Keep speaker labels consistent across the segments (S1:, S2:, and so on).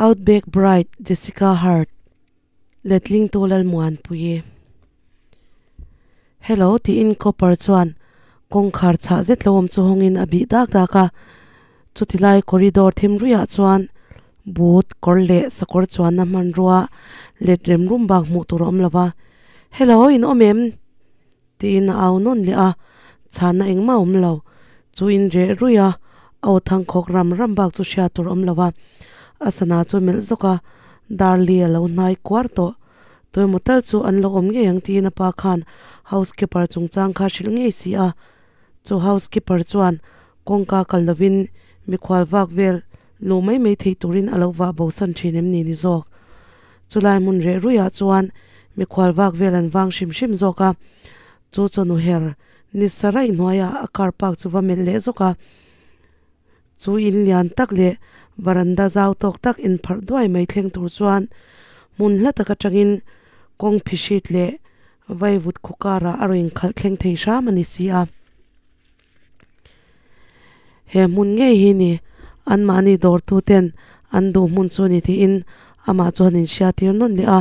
S1: Outback Bride Jessica Hart Letling tu Lalmuanpuii. Hello tiin Copper chuan kawngkhar chhah zet lo awm chu hawngin a bih dak dak a. Chuti lai corridor thim ruihah chuan boot kawr leh sakawr chuanna hmanrua let rem rum bak hmuh tur a awm lo va. Hello in awm em? Tiin a au nawn leh a, chhanna engmah a awm lo. Chu in reh ruih a, a aw thangkhawk ram ram bak chu hriat tur a awm lo va. A sana chu a melh zawk a, Darli a lo hnai kuar tawh. Tuemaw tal chu an lo awm ngei ang tiin a pa khan housekeeper chungchang kha a hrilh ngei si a. Chu housekeeper chuan kawngka kal lovin mikhual vak vel luh mai mai theih turin a lo vah bosan thin em ni ni zawk. Chulai hmun reh ruihah chuan mikhual vak vel an vang hrim hrim zawk a, chu chawhnu her ni sarai hnuaiah a car park chu va melh leh zawk a, chu in lian tak leh varanda zau tawk tak inpharh duai mai thleng tur chuan hmun hla tak atangin kawng phihrit leh vaivut khaw karah a rawn inkhalh thleng thei hram a ni si a. He hmun ngei hi ni anmahni dawrtuten an duh hmun chu ni tiin amah chuan inhria tir nawn leh a,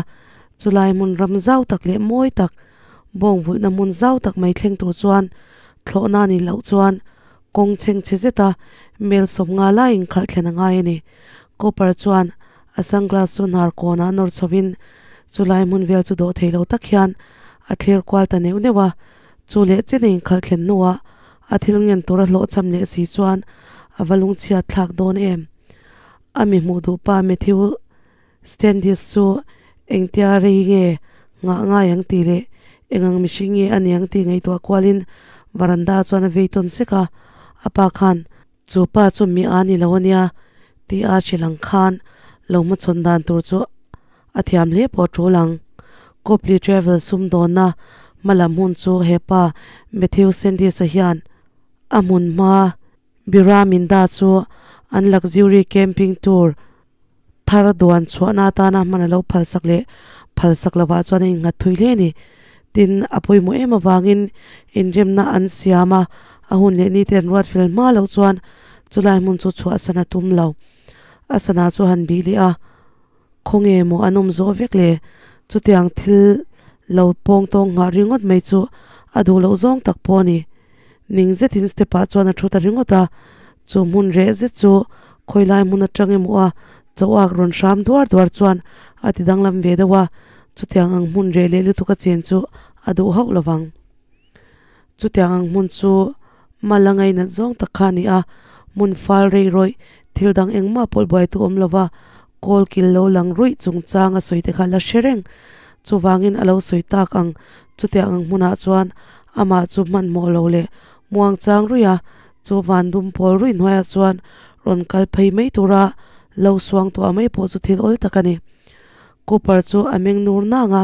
S1: chulai hmun ram zau tak leh mawi tak bawng vulhna hmun zau tak mai thleng tur chuan thlawhna a nih loh chuan kawng chheng chhe zeta mel sawmnga lai inkhalh thlen a ngai a ni. Cooper chuan a sunglass chu hnar kawnah nawr chhovin chulai hmun vel chu dawh thei lo tak hian a thlir kual ta neuh neuh a, Chu leh chen a inkhalh thlen hnuah a thil ngen tur a hlawhchham leh si chuan a va lungchhiat thlak dawn em? A mi hmuh duh pa Matthew Standish chu engtia rei nge nghah ngai ang tih leh eng ang mihring nge a ni ang tih ngaihtuah kualin varanda chuan a vei tawn sek a, a pa khan Chu pa chu mi a ni lo a nia tih a hrilh ang khan lo hmachhawn dan tur chu a thiam hle pawh a tul ang. Copley Travel sumdawnna hmalam hun chu he pa Matthew Sandys-a hian a hmun hma Biraminda chu an luxury camping tour thar duan chhuahna atana hman a lo phalsak leh phalsak lovah chuan a innghat thui hle a ni. Tin, a pawimawh em avangin inremna an siam a, a hun leh ni te an ruat fel hma loh chuan chulai hmun chu chhuahsan a tum lo. A sana chu a han bih leh a, Khawnge maw an awm zawh vek le? Chutiang thil lo pawng tawng nghah ringawt mai chu a duh loh zawng tak pawh a ni. Ning zetin step ah chuan a thu ta ringawt a, chu hmun reh zet chu khawilai hmun atang emaw a chauhak rawn hram duar duar chuan a ti danglam ve deuh a, chutiang ang hmun reh leh lutuk a chen chu a duh hauh lo vang. Chutiang ang hmun chu mal a ngainat zawng tak kha a ni a, hmun fal rei rawih thil dang engmah pawlh buai tu awm lo va, kawl kil lo lang ruih chungchang a sawi te kha la hre reng. Chuvangin a lo sawi tak ang chutiang ang hmunah chuan amah chu hmanhmawh lo leh muang chang ruih a, chu van dum pawl ruih hnuaiah chuan rawn kal phei mai tura lo suang tuah mai pawh chu thil awl tak a ni. Cooper chu a meng nur nang a,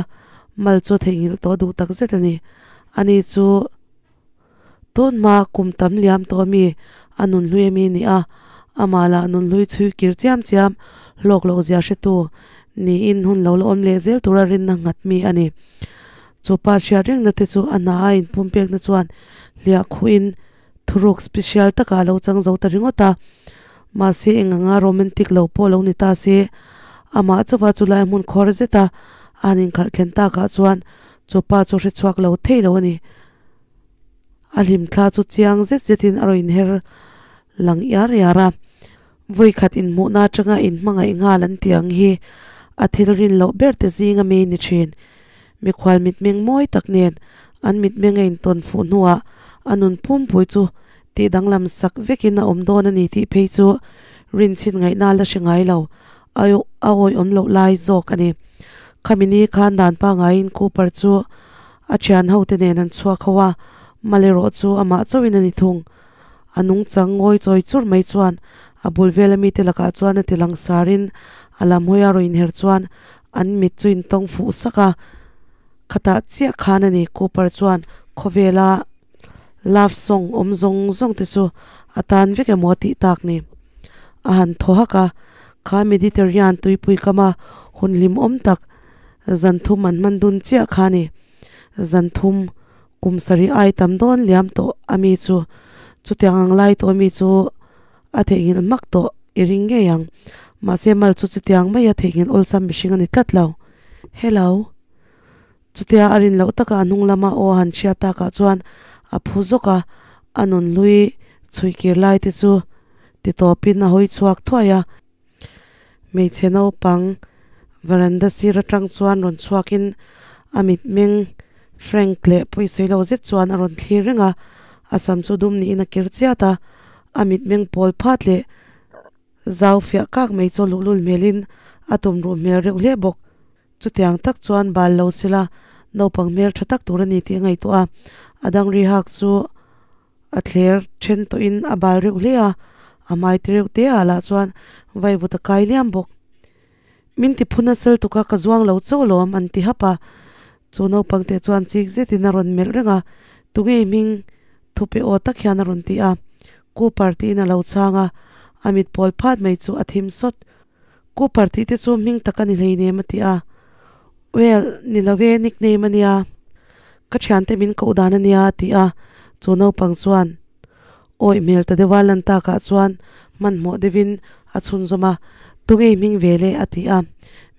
S1: mal chu a theihnghilh tawh duh tak zet a ni. Ani chu tun hma kum tam liam tawh mi a nun hlui ami a ni a, amah lah nun hlui chhui kir chiam chiam hlawk loh zia hretu niin hun lo la awm leh zel tura rinna nghat mi a ni. Chu pa hriat rengna te chu a hna a inpum pekna chuan hliah khuhin thuruk special takah a lo chang zo ta ringawt a. Mahse eng anga romantic lo pawh lo ni ta se, amah chauha chu lai hmun khawr zeta a han inkhalh thlen takah chuan chu pa chu hre chhuak lo thei lo a ni. A hlimthla chu chiang zet zetin a rawn inher lang iar iar a. Vawikhat inhmuhna atanga inhmangaih nghal an tih ang hi a thil rin loh ber te zinga mi ni thin. Mikhual mitmeng mawi tak nen an mitmeng a intawn fuh hnuah a nun pumpui chu tih danglam sak vekin a awm dawn a ni tih phei chu rinchhin ngaihna la hre ngai lo a awihawm loh lai zawk a ni. Khami ni khan dan pangaiin Cooper chu a thian hote nen an chhuak ho a, mal erawh chu amah chauhin a ni thung. A nungchang ngawi chawi chur mai chuan a bul vela mite lakah chuan a ti lang sarin a lam hawi a rawn inher chuan an mit chu intawng fuh sak a. Khatah chiah khan a ni Cooper chuan khawvela love song awm zawng zawng te chu a tan vek emaw a tih tak ni. A han thaw hak a, kha Mediterranean tuipui kama hun hlimawm tak zan thum an hman dun chiah kha a ni. Zan thum Kum sarih ai tam dawn liam tawh a mi chu chutiang ang lai tawh mi chu a theihnghilh hmak tawh i ring ngei ang. Mahse mal chu chutiang maia theihnghilh awlsam mihring a ni tlat lo. Hello. Chutia a rin loh taka a hnung lama aw a han hriat takah chuan a phu zawk a, a nun hlui chhui kir lai te chu ti tawpin a hawi chhuak thuai a. Hmeichhe naupang veranda sir atang chuan rawn chhuakin a mitmeng Frank leh pawisawi lo zet chuan a rawn thlir reng a, a sam chu dum niin a kir chiat a, a mitmeng pawl phat leh zau fiah kak mai chu luhlul hmelin a tum ruh hmel reuh hle bawk. Chutiang tak chuan bal lo sela naupang hmel tha tak tur a ni tih a ngaihtuah a, a dang ri hak chu a thler then tawhin a bal reuh hle a, a hmai ti reuh te ah lah chuan vaivut a kai liam bawk. Min ti phun a sel tuk a, ka zuang lo chauh alawm an ti hap a, chu naupang te chuan chik zetin a rawn melh reng a, tunge i hming thupe aw tak hian a rawn ti a, Cooper tiin a lo chhang a, a mit pawl phat mai chu a thim sawt. Cooper tih te chu hming tak a ni hleinem a ti a, Well, ni lo e, nickname a nia, ka thiante min koh dan a nia a ti a, chu naupang chuan awih hmel ta deuha lan takah chuan hmanhmawh deuhin a chhunzawm a, Tunge i hming ve le? a ti a,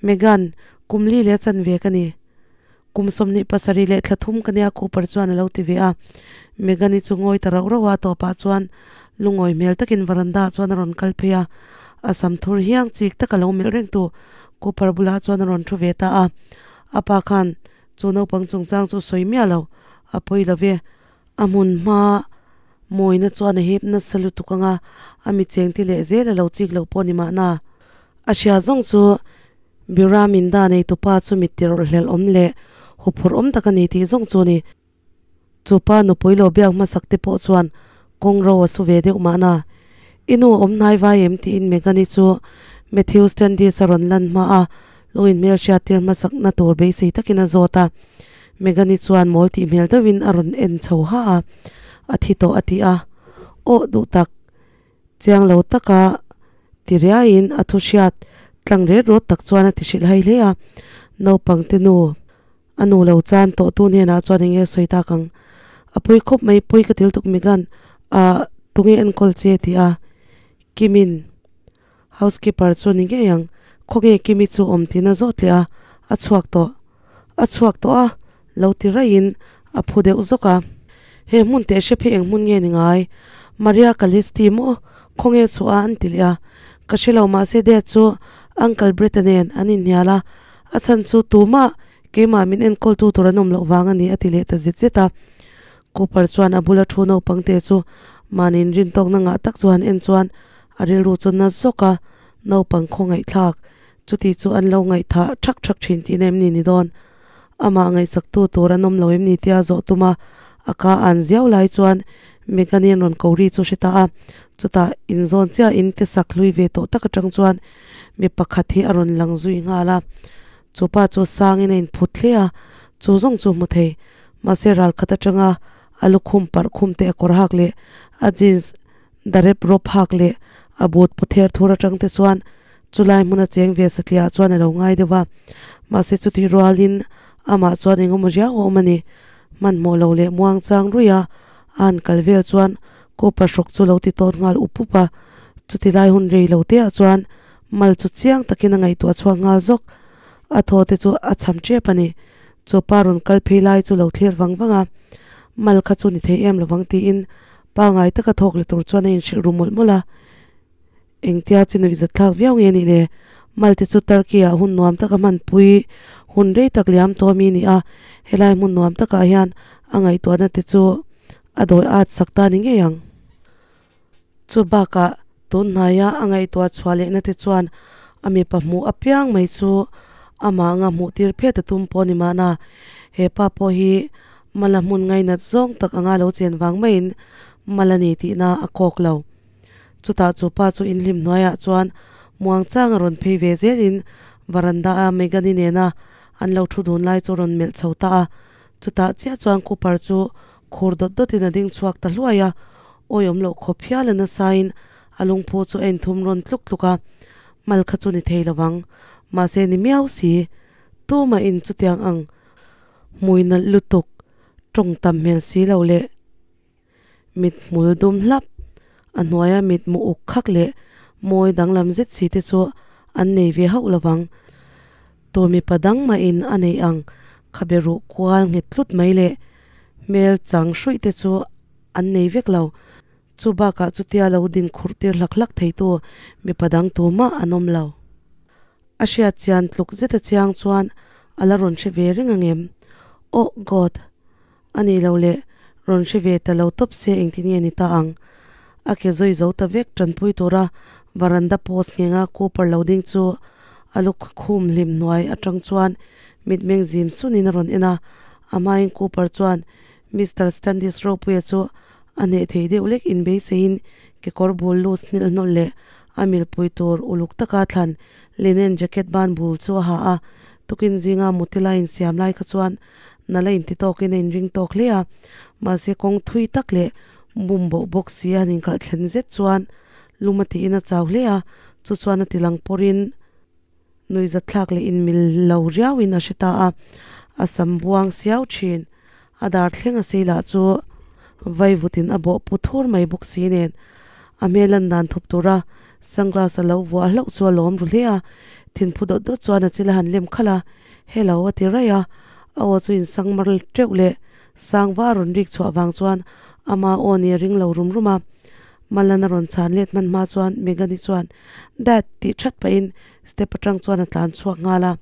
S1: Megan, kum li leh a chanve ka ni. Kum 27 leh thla thum ka nia Cooper chuan a lo ti ve a. Megan-i chu ngawi ta rauh rauh a, a tawpah chuan lungawi hmel takin veranda ah chuan a rawn kal phei a. A sam thur hiang chik taka lo melh reng tu Cooper bulah chuan a rawn thu ve ta a. A pa khan chu naupang chungchang chu sawi miah lo, a pawi lo ve. A hmun hma mawina chuan a hip nasa lutuk anga a mi chengte leh zel a lo chik loh pawh ni mahna. A hria zawng chu Bira min da nei tupa chu mit tirh hlelh awm leh huphurh awm tak a ni tih zawng chu a ni. Chu pa nupui lo biak hmasak te pawh chuan kawng ro a su ve deuh mahna. I nu a awm hnai vai em tiin Megan-i chu Matthew Standish a rawn lan hma a, lo inhmel hriat tir hmasak na tur beisei takin a zawt a. Megan-i chuan mawl tih hmel deuhin a rawn en chho ha a, a thi tawh a ti a. Aw duh tak. Chiang lo taka ti riaiin a thu hriat tlang ret rawt tak chuan a ti hrilh hai hle a, naupang te nu a nu lo chan tawh tu hnenah chuan eng nge sawi tak ang? A pawi khawp mai, pawi ka til tuk Megan, ah tunge enkawl che ti a Kimin housekeeper chu ni ngei ang, khawnge Kimi chu awm tiin a zawt leh a, a chhuak tawh, a chhuak tawh a lo ti raihin a phu deuh zawk a. He hmun teh hrep hi eng hmun nge ni ngai? Maria Calisti maw? Khawnge chhuah a an ti leh a. Ka hre lo mahse Dad chu Uncle Brett-a nen an inhnial a, a chhan chu tumah keimah min enkawltu tur an awm loh vang a ni a ti leh ta zet zet a. Cooper chuan a bula thu naupang te chu mahni inrintawkna ngah tak chu han en chuan a rilru chu na zawk a, naupang khawngaihthlak chuti chu an lo ngaihthah thak thak thin tihna em ni ni dawn? Amah ngaihsaktu tur an awm lo em ni tia zawh tum a, a ka an ziau lai chuan Megan-i an rawn ko ri chu hre ta a. Chutah inzawn chiah in te sak hlui ve tawh tak atang chuan mi pakhat hi a rawn lang zui nghal a. Chu pa chu sangin a inphut hle a, chu zawng chu hmu thei. Mahse ral khat atanga a lukhum parh khum te a kawr hak leh a jeans darep rawp hak leh a boot pu ther thur atang te chuan Chulai hmuna cheng ve satliah chuan a lo ngai deuh a, mahse chutih rualin amah chuan engemaw riau a awm a ni. Hmanhmawh lo leh muang chang ruih a, a han kal vel chuan Cooper hrawk chu lo ti tawn nghal up up a. Chuti lai hun rei lo te ah chuan mal chu chiang takin a ngaihtuah chhuak nghal zawk. A thaw te chu a cham tep a ni. Chu pa rawn kal phei lai chu lo thlir vang vang a, mal kha chu ni thei em lovang tiin pangai taka thawk la tur chuan a inhrilh ru mawlh mawlh a. Engtia chi nuih zat thlak viau nge nih le? Malte chu Turkey ah hun nuam taka hmanpui hun rei tak liam tawh ami ni a, helai hmun nuam takah hian a ngaihtuahna te chu a dawi at sak ta ni ngei ang. Chu bakah tun hnaia a ngaihtuah chhuah lehna te chuan a mipa hmuh apiang mai chu amah anga hmuh tir phet a tum pawh ni mahna, he pa pawh hi mala hmun ngainat zawng tak anga lo chen vang maiin mal a ni tihna a kawk lo. Chutah chu pa chu inhlim hnuaiah chuan muangchang a rawn phei ve zelin varanda a Megan-i nena an lo thu dun lai chu a rawn melh chho ta a. Chutah chiah chuan Cooper chu khur dawt dawtin a ding chhuak ta hluai a, awiawm loh khawp hial a nasain a lungphu chu a inthum rawn tluk tluk a, mal kha chu ni thei lovang. Mahse ni miau si, tumah in chutiang ang hmui nalh lutuk tawng tam hmel si lo leh. Mit hmul dum hlap, a hnuaia mit mu uk khak leh mawi danglam zet si te chu an nei ve hauh lovang. Tu mipa dang mahin a neih ang khabe ruh kual nghet tlut mai leh hmel chang hruih te chu an nei vek lo. Chu bakah chutia lo din khurh tir hlak hlak theitu mipa dang tumah an awm lo. A hriat chian tluk zeta chiang chuan a la rawn hre ve reng angem? Oh God! A nih loh leh rawn hre ve ta lo tawp se engtin nge ni ta ang? A ke zawi zo ta vek tanpui tura varanda post nghenga Cooper lo ding chu a lu khum hlim hnuai atang chuan mitmeng zim sunin a rawn en a. A hmain Cooper chuan Mister Standish Ropuia chu a hneh thei deuh lek inbeiseiin kekawr bul loose hnilh hnawlh leh a milpui tur uluk taka thlan linen jacket ban bul chu a ha a. Tukin zinga mutila insiam lai kha chuan Nala inti tawkin a inring tawk hle a, mahse kawng thui tak leh bum boh bawk si a han inkhalh thlen zet chuan lum a tiin a chau hle a, chu chuan a ti lang pawrin nuihzatthlak leh inmil lo riauin a hre ta a, a sam buang siau thin. A dar thleng a sei lah chu vaivutin a bawh pu thur mai bawk si nen a hmel lan dan thup tura sunglass a lo vuah hlauh chu a lawm ru hle a, thinphu dawt dawt chuan a chil a han lem khalh a, Hello a ti raih a, a aw chu insang mar teuh leh sang va a rawn rik chhuah vang chuan ama aw ni a ring lo rum rum a. Malan a rawn chhan let hman hma chuan Megan-i chuan Dad tih that pahin step atang chuan a tlan chhuak nghal a,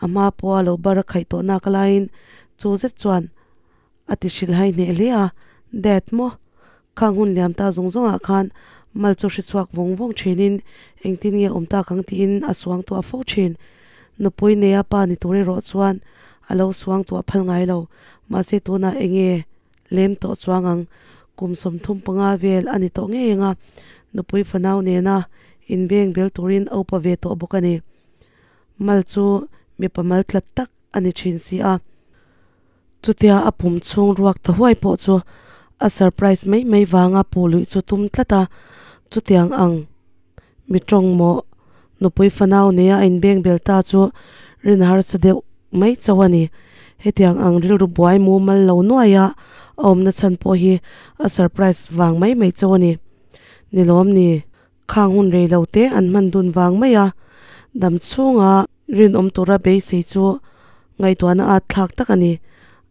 S1: a hma pawha lo bar a khaih tawh nak laiin chu zet chuan a ti hrilhhai hneh hle a, Dad maw? Khang hun liam ta zawng zawngah khan mal chu hre chhuak vawng vawng thinin engtin nge awm tak ang tiin a suang tuah fo thin. Nupui neia pa ni tur erawh chuan a lo suang tuah phal ngai lo. Mahse tunah enge lem tawh chuang ang kum 35 vel a ni tawh ngei ang a, nupui fanau nena inbeng bel turin a upa ve tawh bawk a ni. Mal chu mipa mal tlat tak a ni thin si a. Chutia a pum chhung ruak ta huai pawh chu a surprise mai mai vanga pu luih chu tum tlat a, chutiang ang mi tawng maw nupui fanau neia a inbeng bel ta chu rin harsa deuh mai chauh a ni. Hetiang ang rilru buai mumal lo nuaia a awmna chhan pawh hi a surprise vang mai mai chauh a ni. Ni lawm ni? Khang hun rei lo te an hman dun vang mai a, dam chhunga rinawm tura beisei chu ngaihtuahna at thlak tak a ni.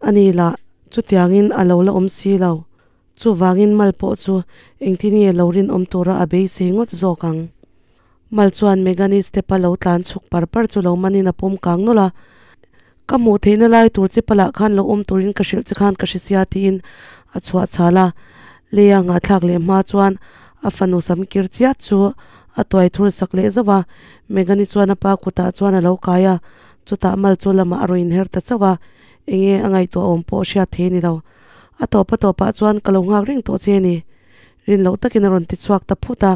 S1: Ani lah chutiangin a lo la awm si lo. Chuvangin Mal pawh chu engtin nge lo rinawm tura a beisei ngawt zawk ang? Mal chuan Megan-i step-a lo tlan chhuk par par chu lo manin a pawm kang nawlh a. Ka hmuh theihna lai tur che palah khan lo awm turin ka hrilh che khan ka hre sia tiin a chhuah chhal a. Leia ngahthlak leh hma chuan a fanu sam kir chiat chu a tuai thur sak leh zauh a. Megan-i chuan a pa kutah chuan a lo kai a, chutah mal chu lamah a rawn inher ta chauh a, enge a ngaihtuah awm pawh hriat thei a ni lo. A tawp a tawpah chuan ka lo nghak reng tawh che a ni. Rin loh takin a rawn ti chhuak ta phut a.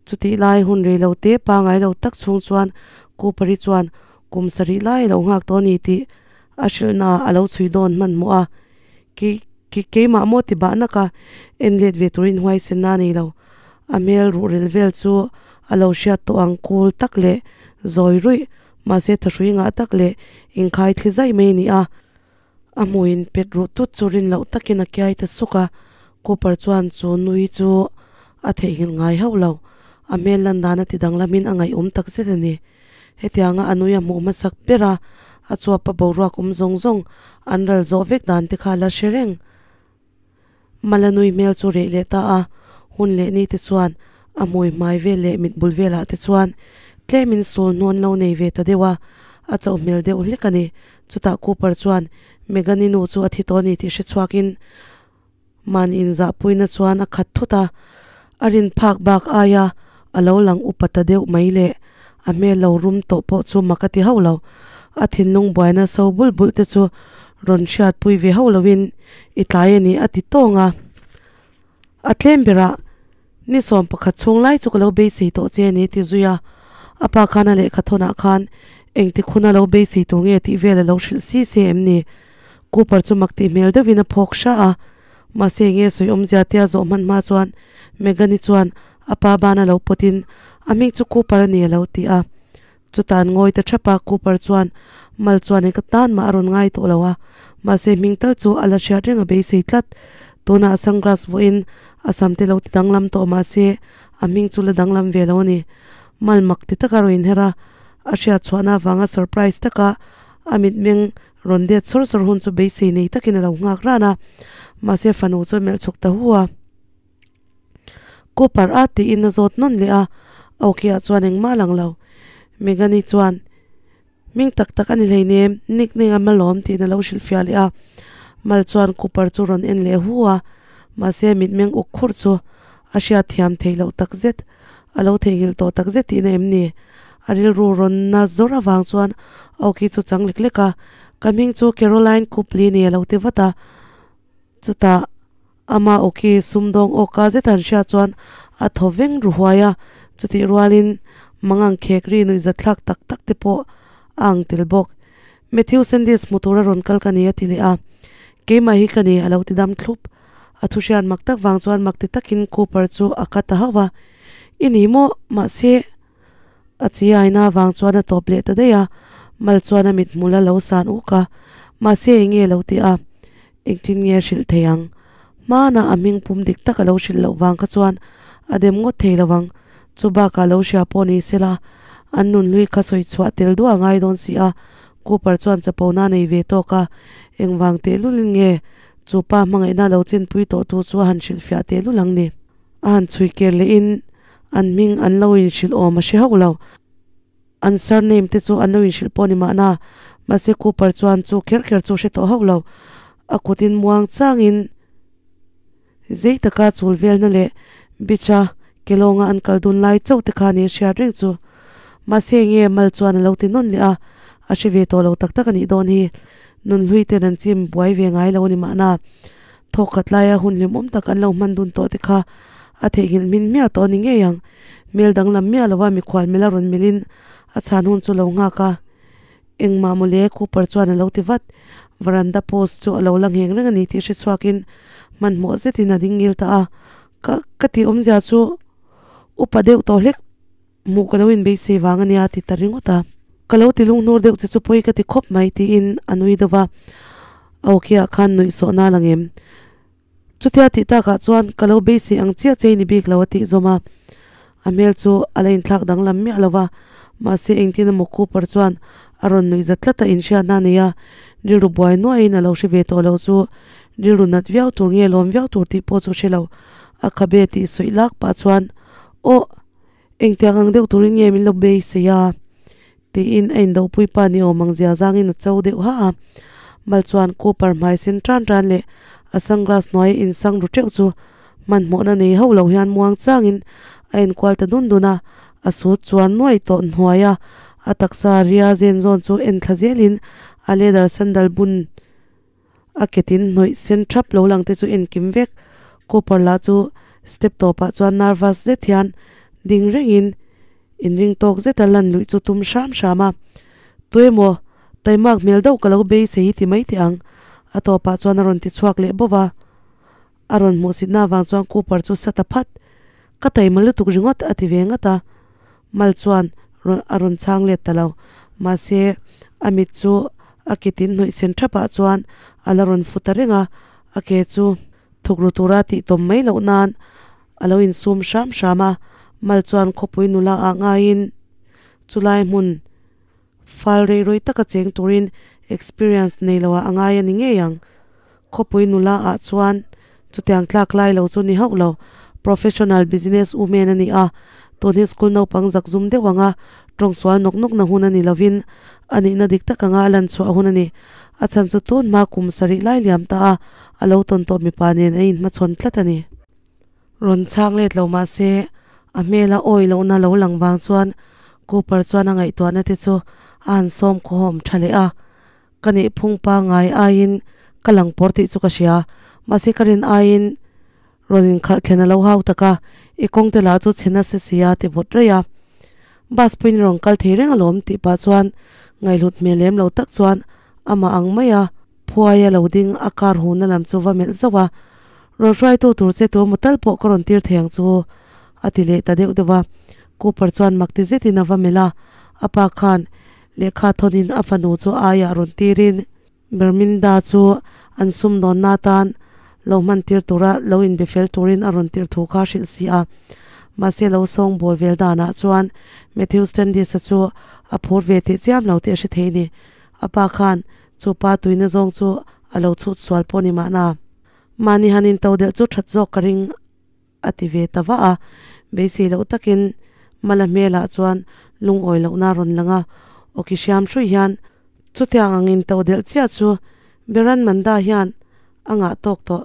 S1: Chutih lai hun rei lo te pangai lo tak chhung chuan Cooper-i chuan Kum sarih lai a lo nghak tawh a ni tih a hrilhna ah a lo chhui dawn hmanhmawh a, ki ki keimah maw ti bah nak a, en let ve turin huaisenna a nei lo. A hmel ruh rel vel chu a lo hriat tawh ang kul tak leh zawi ruih, mahse thahrui ngah tak leh inkhai thli zai mai a ni a. A hmuin pet ruh tut chu rin loh takin a kiai ta suk a, Cooper chuan chu nui chu a theihnghilh ngai hauh lo. A hmel lan dan a ti danglamin a ngaihawm tak zet a ni. Hetianga a nui a hmuh hmasak ber a, a chuapa boruak awm zawng zawng an ral zawh vek dan te kha a la hre reng. Mala nui hmel chu reh leh ta a, hun leh ni te chuan a hmui hmai vel leh mit bul velah te chuan tlemin sul hnawn lo nei ve ta deuh a, a chauh hmel deuh hlek a ni. Chutah Cooper chuan Megan-i nu chu a thi tawh a ni tih hre chhuakin Mahni inzahpuina chuan a khat thut a, a rin phak bak aia a lo lang upa ta deuh mai leh a hmel lo rum tawh pawh chu mak a ti hauh lo. A thinlung buaina so bulh bulh te chu rawn hriatpui ve hauh loin i tlai a ni a ti tawng a. A tlem berah ni 11 chhung lai chu ka lo beisei tawh che a ni ti zui a. A pa khan a lehkha thawnah khan engtik huna lo beisei tur nge tih vel a lo hrilh si se em ni? Cooper chu mak tih hmel deuhin a phawk hra a, mahse enge sawi awmzia tia zawh hman hma chuan Megan-i chuan a pa bana lo pawtin a hming chu Cooper a ni a lo ti a. Chutah an ngawi ta thap a, Cooper chuan mal chuan eng ka tan mah a rawn ngai tawh lo a, mahse hming tal chu a la hriat reng a beisei tlat. Tunah a sunglass vawiin a sam te lo ti danglam tawh mahse a hming chu la danglam ve lo a ni. Mal mak ti taka rawn inher a, a hriat chhuahna avanga surprise taka a mitmeng rawn det sawr sawr hun chu beisei nei takin a lo nghak ran a, mahse fanu chu a melh chhuk ta hu a. Cooper a tiin a zawt nawn leh a, Oki-ah chuan engmah a lang lo. Megan-i chuan, Hming tak tak a ni hleinem, nickname a malawm tiin a lo hrilhfiah leh a. Mal chuan Cooper chu rawn en leh hu a, mahse mitmeng uk khurh chu a hriat thiam theih loh tak zet. A lo theihnghilh tawh tak zet tihna em ni? A rilru rawn na zawr avang chuan Oki chu chang lek lek a, Ka hming chu Caroline Copley ni a lo ti vat a. Chutah ama awki sumdawng awka zet an hriat chuan a thaw veng ru huai a, chutih rualin mangang khek ri nuihzatthlak tak tak te pawh a ang tel bawk. Matthew Sandys hmu tura rawn kal ka ni a ti leh a, Keimah hi ka ni a lo ti dam thlup. A thuhriat mak tak vang chuan mak ti takin Cooper chu a kat ta hauh a, I ni maw? Mahse A chi aina avang chuan a tawp leh ta daih a, mal chuan a mithmul a lo san uk a, mahse eng nge lo ti a, engtin nge a hrilh thei ang? Hmana a hming pum dik tak a lo hrilh loh vang kha chuan a dem ngawt thei lo ang, chu bakah lo hria pawh ni sela an nun hlui kha sawi chhuah tel duah a ngai dawn si a, Cooper chuan chapona a nei ve tawk a, engvang tehlulin nge chu pa hmangaihna lo chinpui tawh tu chu a han hrilhfiah tehlul ang ni? A han chhui ker lehin An hming an lo inhrilh awm a hre hauh lo. An surname te chu an lo inhrilh pawh a ni mahna. Mahse Cooper chuan chu kher kher chu hre tawh hauh lo. A kutin muang changin zei taka chul velna leh beach a kelawnga an kal dun lai chauh te kha a ni a hriat reng chu. Mahse enge mal chuan a lo ti nawn leh a, a hre ve tawh lo tak tak a nih dawn hi. Nunhlui ten an chim buai ve ngai lo a ni mahna. Thawk khat laia hun hlimawm tak an lo hman dun tawh te kha a theihnghilh hmin hmiah tawh a ni ngei ang. Hmel danglam miah lova mikhual mela rawn melhin a chhan hun chu lo nghak a. Engmah mawle Cooper chuan a lo ti vat. Veranda post chu a lo la ngheng reng a ni tih hre chhuakin hmanhmawh zetin a ding ngil ta a. Ka ka tih awmzia chu upa deuh tawh hlek. Hmuh ka lo inbeisei vang a nia ti ta ringawt a. Ka lo ti lunghnur deuh che chu pawi ka ti khawp mai tiin a nui deuh a. A awkiah khan nuih sawhna la ngem. Chutia tih takah chuan ka lo beisei ang chiah che i ni bik lo a tih zawm a. A hmel chu a la inthlak danglam miah lo va, mahse engtin emaw Cooper chuan a rawn nuih zat tlat a inhriatna a nei a, rilru buai nuaiin a lo hre ve tawh lo chu rilru nat viau tur nge lawm viau tur tih pawh chu hre lo. A khabe tih suih lak pah chuan, Aw! Engtiang ang deuh turin nge min lo beisei a? tiin a indopui pa ni awm ang zia zangin a cho deuh ha a. Mal chuan Cooper hmai sen tan tan leh a sunglass hnuai insang ru teuh chu hmanhmawhna nei hauh lo hian muang changin a enkual ta dun dun a, a sut chuan nuaih tawh hnuai a, a taksa ria zen zawn chu en thla zelin a leather sandal bun A ketin hnawih sen thap lo lang te chu enkim vek. Cooper lah chu step tawpah chuan nervous zet hian ding rengin inring tawk zeta lan luih chu tum hram hram a. Tuemaw taimak hmel deuh ka lo beisei hi ti mai teh ang. A tawpah chuan a rawn ti chhuak leh bawp a. A rawn hmuhsitna avang chuan Cooper chu sa ta phat. Ka taima lutuk ringawt a ti ve ngat a. Mal chuan rawn a rawn chhang let ta lo. Mahse, a mit chu a ketin hnawih sen thapah chuan a la rawn fu ta reng a, a ke chu thuk ru tura tih tawm mai loh nan a lo insum hram hram a. Mal chuan khawpui nula ah ngaiin chulai hmun fal rei rawi taka cheng turin experience nei loah a ngai a ni ngei ang. Khawpui nula ah chuan chutiang tlak lai lo chu ni hauh lo, professional business woman a ni a, tun hi school naupang zak zum deuh anga tawng sual nawk nawk na hun a ni lovin a nihna dik tak anga a lan chhuah hun a ni. A chhan chu tun hma kum sarih lai liam ta a, a lo tawn tawh mipa nen a inhmachhawn tlat a ni. Rawn chhang let lo mah se, a hmela awi lohna lo lang vang chuan Cooper chuan a ngaihtuahna te chu a han sawm khawhawm tha leh a. Ka nih phung pangngai aiin ka lang pawr tih chu ka hria, mahse ka rin aiin rawn inkhalh thlen a lo hau tak a, i kawng te lah chu chhe nasa si a ti vawt raih a. Bus pawhin rawn kal thei reng alawm tih pah chuan ngaihhlut hmel lem lo tak chuan amah ang mai a phuai a lo ding a car huna lam chu va melh zauh a, Rawn hruaitu tur che tu emaw tal pawh ka rawn tir thei ang chu a ti leh ta deuh deuh a. Cooper chuan mak ti zetin a va melh a, a pa khan Lehkha thawnin a fanu chu aiah rawn tirin Berminda chu an sumdawnna atan lo hman tir tura lo inbe fel turin a rawn tir thu kha a hrilh si a. Mahse lo sawng bawl vel danah chuan Matthew Standish-a chu a phur ve teh chiam lo tih a hre thei a ni. A pa khan chu pa tuina zawng chu a lo chhut sual pawh ni mahna. Mahni han into delh chu that zawk ka ring a ti ve ta vah a. Beisei loh takin Mala hmelah chuan lungawi lohna a rawn lang a, awki hriam hruih hian chutiang ang into delh chiah chu Beran Manda hian a ngah tawk tawh.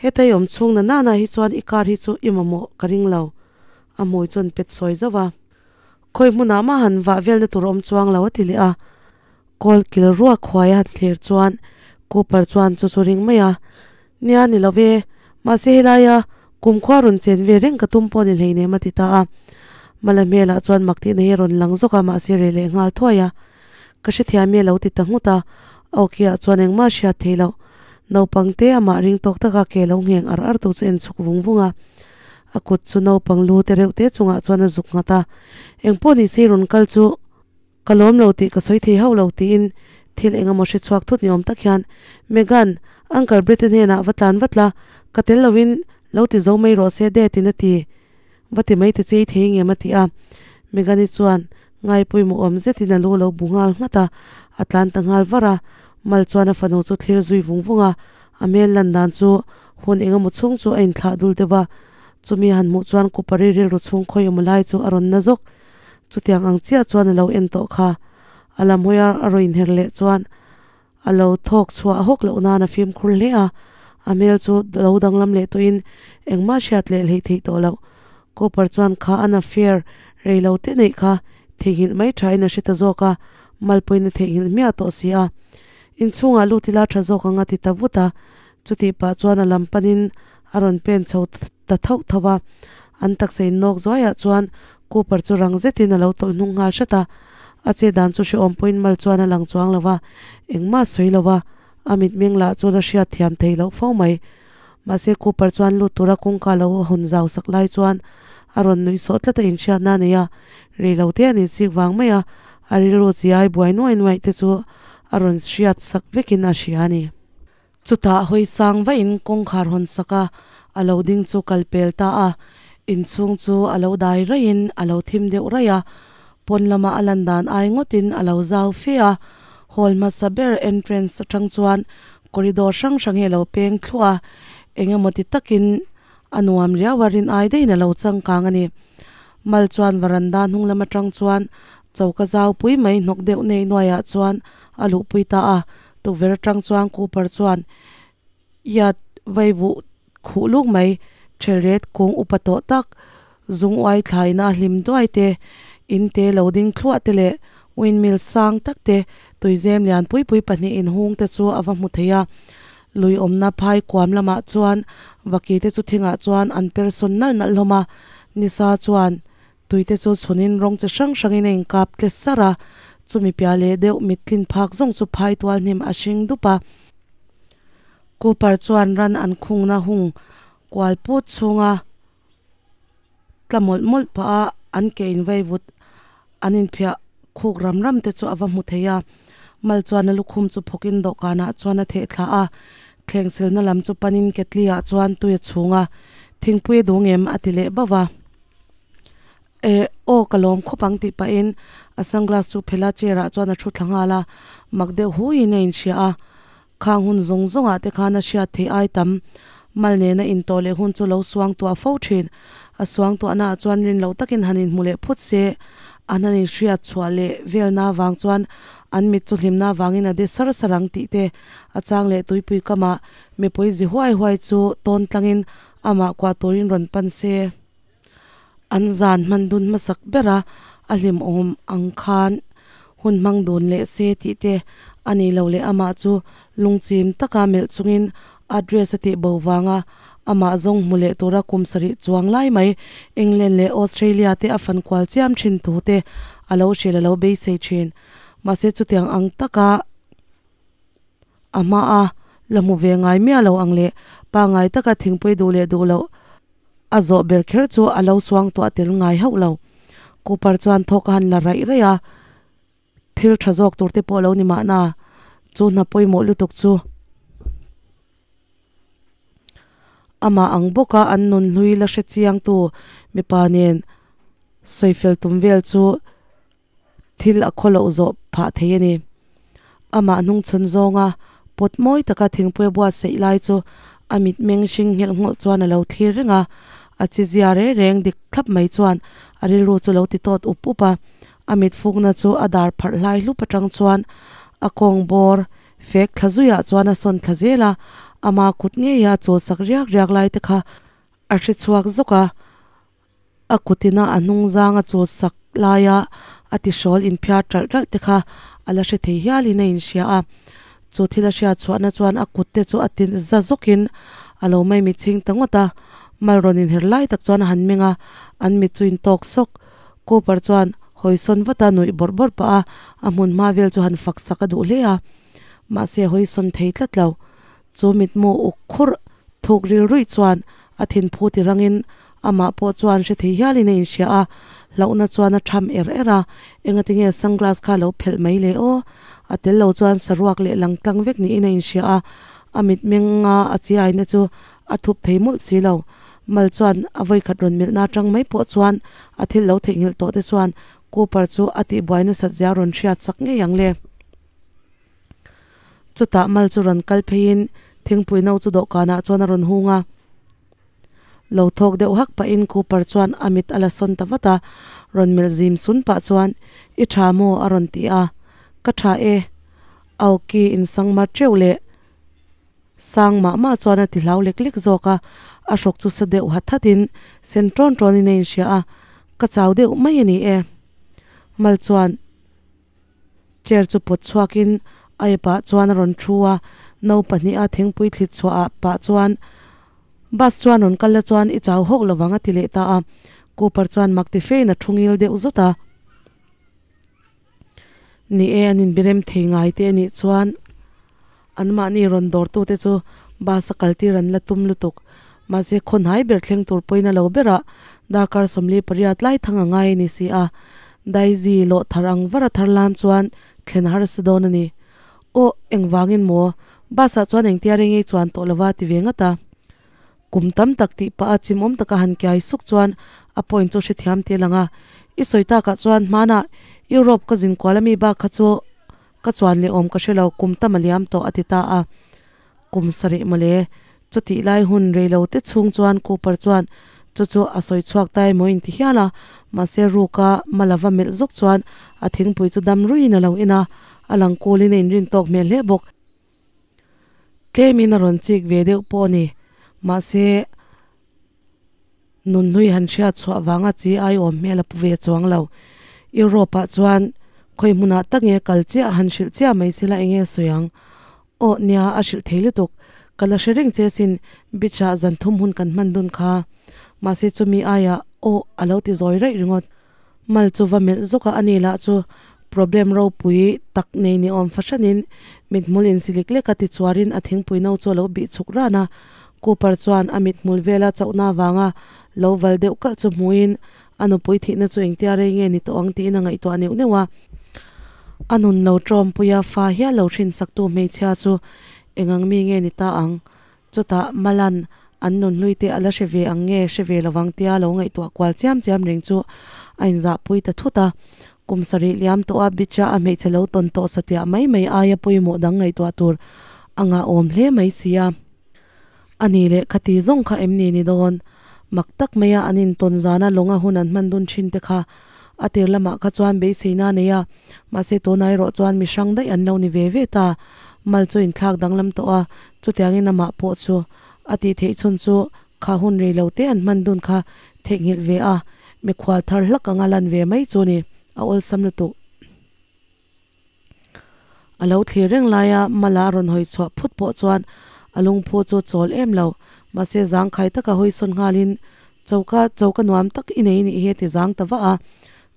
S1: Hetei awm chhung na nana hi chuan i car hi chu i mamawh ka ring lo, a hmui chuan pet sawi zauh a. Khawi hmunah mah han vah velna tur awm chuang lo a ti leh a. Kawl kil ruak huai a han thlir chuan Cooper chuan chu chu ring mai a, Nia ni lo ve, mahse helaia kumkhua rawn chen ve reng ka tum pawh ni hleinem a ti ta a. Mala hmelah chuan mak tihna hi a rawn lang zawk a, mahse reh leh nghal thuai a. Ka hrethiam e lo ti ta nghut a, a awkiah chuan engmah hriat theih loh. Naupang te amah ring tawk taka ke lo ngheng ar ar tu chu en chhuk vung vung a. A kut chu naupang lu te reuh te chungah chuan a zuk nghat a, Engpawh ni se rawn kal chu ka lawm lo tih ka sawi thei hauh lo tiin thil eng emaw hre chhuak thut ni awm tak hian Megan, Uncle Brett-a hnenah va tlan vat la, ka tel loin lo ti zo mai rawh se Dad in a ti. Va ti mai te chei thei ngem a ti a. Megan-i chuan ngaipawimawh awm zetin a lu lo bu nghal nghat a, a tlan ta nghal var a. Mal chuan a fanu chu thlir zui vung vung a, a hmel lan dan chu hun eng emaw chhung chu a inthlah dul deuh a. Chumi han hmuh chuan Kupari rilru chhung khawi emaw lai chu a rawn na zawk. Chutiang ang chiah chuan a lo en tawh kha. A lam hawi a rawn inher leh chuan A lo thawk chhuah hawk loh nan a fimkhur hle a, a hmel chu lo danglam leh tawhin engmah hriat leh hleih theih tawh loh. Cooper chuan kha an affair rei lo te neih kha theihnghilh mai thain a hre ta zawk a, malpuiin a theihnghilh hmiah tawh si a. Inchhungah lut ila tha zawk ang a ti ta vut a, chutih pah chuan a lam panin a rawn pen chho ta thauh thauh a. An taksa innawk zuaiah chuan Cooper chu rang zetin a lo tawlh hnung nghal hrat a, a che dan chu hrehawm pawhin mal chuan a lang chuang lo va, engmah sawi lo va, a mitmeng lah chu la hriat thiam thei loh fo mai. Mahse Cooper chuan lut tura kawngka lo a hawn zau sak lai chuan a rawn nuih sawh tlat a inhriatna a nei a, rei lo te an insik vang mai a, a rilru chi ai buai nuai nuaih te chu a rawn hriat sak vekin a hria a ni. Chutah hawi sang vahin kawngkhar hawn sak a, a lo ding chu kal pel ta a. Inchhung chu a lo dai raihin a lo thim deuh raih a, pawn lama a lan dan ai ngawtin a lo zau fe a. Hall hmasa ber entrance atang chuan corridor hrang hrang hi a lo peng thluah a, eng emaw ti takin a nuam riau a, rin ai daihin a lo changkang a ni. Mal chuan varanda hnung lam atang chuan choka zau pui mai hnawk deuh nei nuaiah chuan a luhpui ta a. Tukverh atang chuan Cooper chuan yard vaivuh khuh luk mai thelret kung upa tawh tak zung uai thlaina a hlim duai te, in te lo ding thluah te leh windmill sang tak te tuizem lian pui pui pahnih inhung te chu a va hmu thei a. Lui awmna phai kuam lamah chuan vaki te chu thingah chuan an per sawn nalh nalh hlawm a, nisa chuan Tuite chu chhunin rawng chi hrang hrangin a inkap tle sar a, chumi piah leh deuh mittlin phak zawng chu phai tual hnim a hring dup a. Cooper chuan ran an khungna hung kual put chhunga tla mawlh mawlh pah a, an ke invei vut an inphiah khuk ram ram te chu a va hmu thei a. Mal chuan a lukhum chu phawkin dawhkanah chuan a theh thla a, thleng silna lam chu panin ketli ah chuan tui a chhung a, thingpui a duh ngem a ti leh bauh a. Eh, aw ka lawm khawp ang tih pahin a sunglass chu phela chair ah chuan a thu thla nghal a, mak deuh huiin a inhria a. Khang hun zawng zawngah te khan a hriat theih ai tam. Mal nena intawh leh hun chu lo suang tuah fo thin. A suang tuahna ah chuan rin loh takin han inhmu leh phut se, an han inhriat chhuah leh velna vang chuan an mit chu hlimna vangin a de sar sar ang tih te a chang leh tuipui kamah mipui zi huai huai chu tawn tlangin amah kuah turin rawn pan se. An zan hman dun hmasak bera a hlimawm ang khan hun hmang dun leh se tih te a nih loh leh amah chu lungchim taka melh chungin address a tih bo vanga amah zawng hmu leh tura kum sarih chuang lai mai England leh Australia te a fan kual chiam thin thu te a lo hrilh a lo beisei thin. Mahse chutiang ang taka a hmaa la hmu ve ngai miah lo ang leh pangngai taka thingpui duh leh duh loh A zawh ber kher chu a lo suang tuah tel ngai hauh lo. Cooper chuan thawk a han la raih raih a, thil tha zawk tur te pawh a lo ni mahna, chu hna pawimawh lutuk chu. Amah ang bawka an nun hlui la hre chiangtu mipa nen sawifel tum vel chu thil a khawloh zawh phah thei a ni. Amah hnungchhawn zawnga pawt mawi taka thingpui a buatsaih lai chu a mitmeng hring nghelh nghawlh chuan a lo thlir reng a, a chizia reng reng dik thlap mai chuan a rilru chu lo ti tawt up up a. A mit fukna chu a dar pharh hlai hlup atang chuan a kawng bawr fek thla zuiah chuan a sawn thla zel a, ama kut ngeia a chawlsak riak riak lai te kha a hre chhuak zawk a. A kutina a hnung zang a chul sak laia a tihrawl inphiar ṭalh ṭalh te kha a la hre thei hialin a inhria a. Chu thil a hriat chhuahna chuan a kut te chu a ti za zawkin a lo mai mitchhing ta ngawt a. Mal rawn inher lai tak chuan a han meng a, an mit chu intawk sawk. Cooper chuan hawisawn vata nuih bawrh bawrh pah a, a hmun hma vel chu han fak sak a duh hle a. Mahse hawisawn thei tlat lo. Chu mitmu uk khurh thuk ril ruih chuan a thinphu ti rangin amah pawh chuan hre thei hialin a inhria a, hlauhna chuan a tham er er a, engatinge sunglass kha lo phelh mai le aw? A tel lo chuan saruak leh lang tlang vek niin a inhria a, a mitmenga a chiaina chu a thup thei mawlh si lo. Mal chuan a vawikhat rawn melhna atang mai pawh chuan a thil lo theihnghilh tawh te chuan Cooper chu a tihbuai nasat zia rawn hriat sak ngei ang le. Chutah mal chu rawn kal pheiin thingpui no chu dawhkanah chuan a rawn hung a. Lo thawk deuh hak pahin Cooper chuan a mit a la sawn ta vat a, rawn melh zim sun pah chuan, I tha maw? a rawn ti a. Ka tha e. Aoki insang mar teuh leh sang mah mah chuan a ti hlau lek lek zawk a, a hrawk chu sa deuh hat hatin sen tawn tawnin a inhria a, Ka chau deuh mai a ni e. Mal chuan. Chair chu pawt chhuakin a epah chuan a rawn thu a, no pahniha thingpui thlit chhuah ah pah chuan bus chuan rawn kal la chuan i chau hawk lovang a ti leh ta a, Cooper chuan mak ti fein a thu ngil deuh zawt a. Ni e, an inbirem thei ngai te anih chuan anmahni rawn dawrtute chu bus a kaltir an la tum lutuk. Mahse khawnhai ber thleng tur pawhin a lo berah darkar 48 lai thang a ngai a ni si a, Daisy lawh thar ang var a thar lam chuan thlen harsa dawn a ni. Aw, engvangin maw? Bus ah chuan engtia reng ei chuan tawh lova ti ve ngat a. Kum tam tak tih pah a chimawm taka han kiai suk chuan a point chu hrethiam teh lang a. I sawi takah chuan hmanah Europe ka zin kual ami bak kha chu ka chuan leh awm ka hre lo, kum tam a liam tawh a ti ta a. Kum sarih mawle, chutih lai hun reilo te chhung chuan Cooper chuan chu chu a sawi chhuak ta emaw inti hial a, mahse ruka malava melh zawk chuan a thingpui chu dam ruiin a lo en a, a lang kulin a inrin tawk hmel hle bawk. Tlemin a rawn chik ve deuh pawh a ni, mahse nunhlui han hriat chhuah vanga chi ai awm hmel a pu ve chuang lo. Europe ah chuan khawi hmunah tak nge kal chiah han hrilh chiah mai sela enge sawi ang? Aw nia a hrilh thei lutuk, ka la hre reng che sin beach ah zan thum hun kan hman dun kha. Mahse chumi aiah aw a lo ti zawi raih ringawt. Mal chu va melh zawk a, ani lah chu problem ropui tak nei ni awm fahranin mithmul insilik lek a tichuarin a thingpui no chu a lo bih chhuk ran a. Cooper chuan a mithmul vela chauhna avanga lo val deuh kalh chu hmuin a nupui thihna chu engtia rei nge ni tawh ang tiin a ngaihtuah neuh neuh a. A nun lo tawmpuia fa hial lo hrinsaktu hmeichhia chu engang mi nge ni ta ang? Chutah Malan an nun hlui te a la hre ve ang nge hre ve lovang tia lo ngaihtuah kual chiam chiam reng chu a inzahpui ta thut a. Kum sarih liam tawh a Bicha a hmeichhe lo tawn tawh satliah mai mai aia pawimawh dang ngaihtuah tur a ngahawm hle mai si a. A ni leh khati zawng kha em ni ni dawn? Mak tak maia an intawn zana lawnga hun an hman dun thin te kha a tir lamah kha chuan beiseina a nei a, mahse tunah erawh chuan mi hrang daih an lo ni ve ve ta. Mal chu inthlak danglam tawh a, chutiangin amah pawh chu a tih theih chhun chu kha hun rei lo te an hman dun kha theihnghilh ve a, mikhual thar hlak anga lan ve mai chu ni, a awlsam lutuk. A lo thlir reng laia Mala a rawn hawi chhuah phut pawh chuan a lungphu chu chawl em lo, mahse zangkhai taka hawi sawn nghalin choka choka nuam tak i nei nih hi a ti zang ta vah a,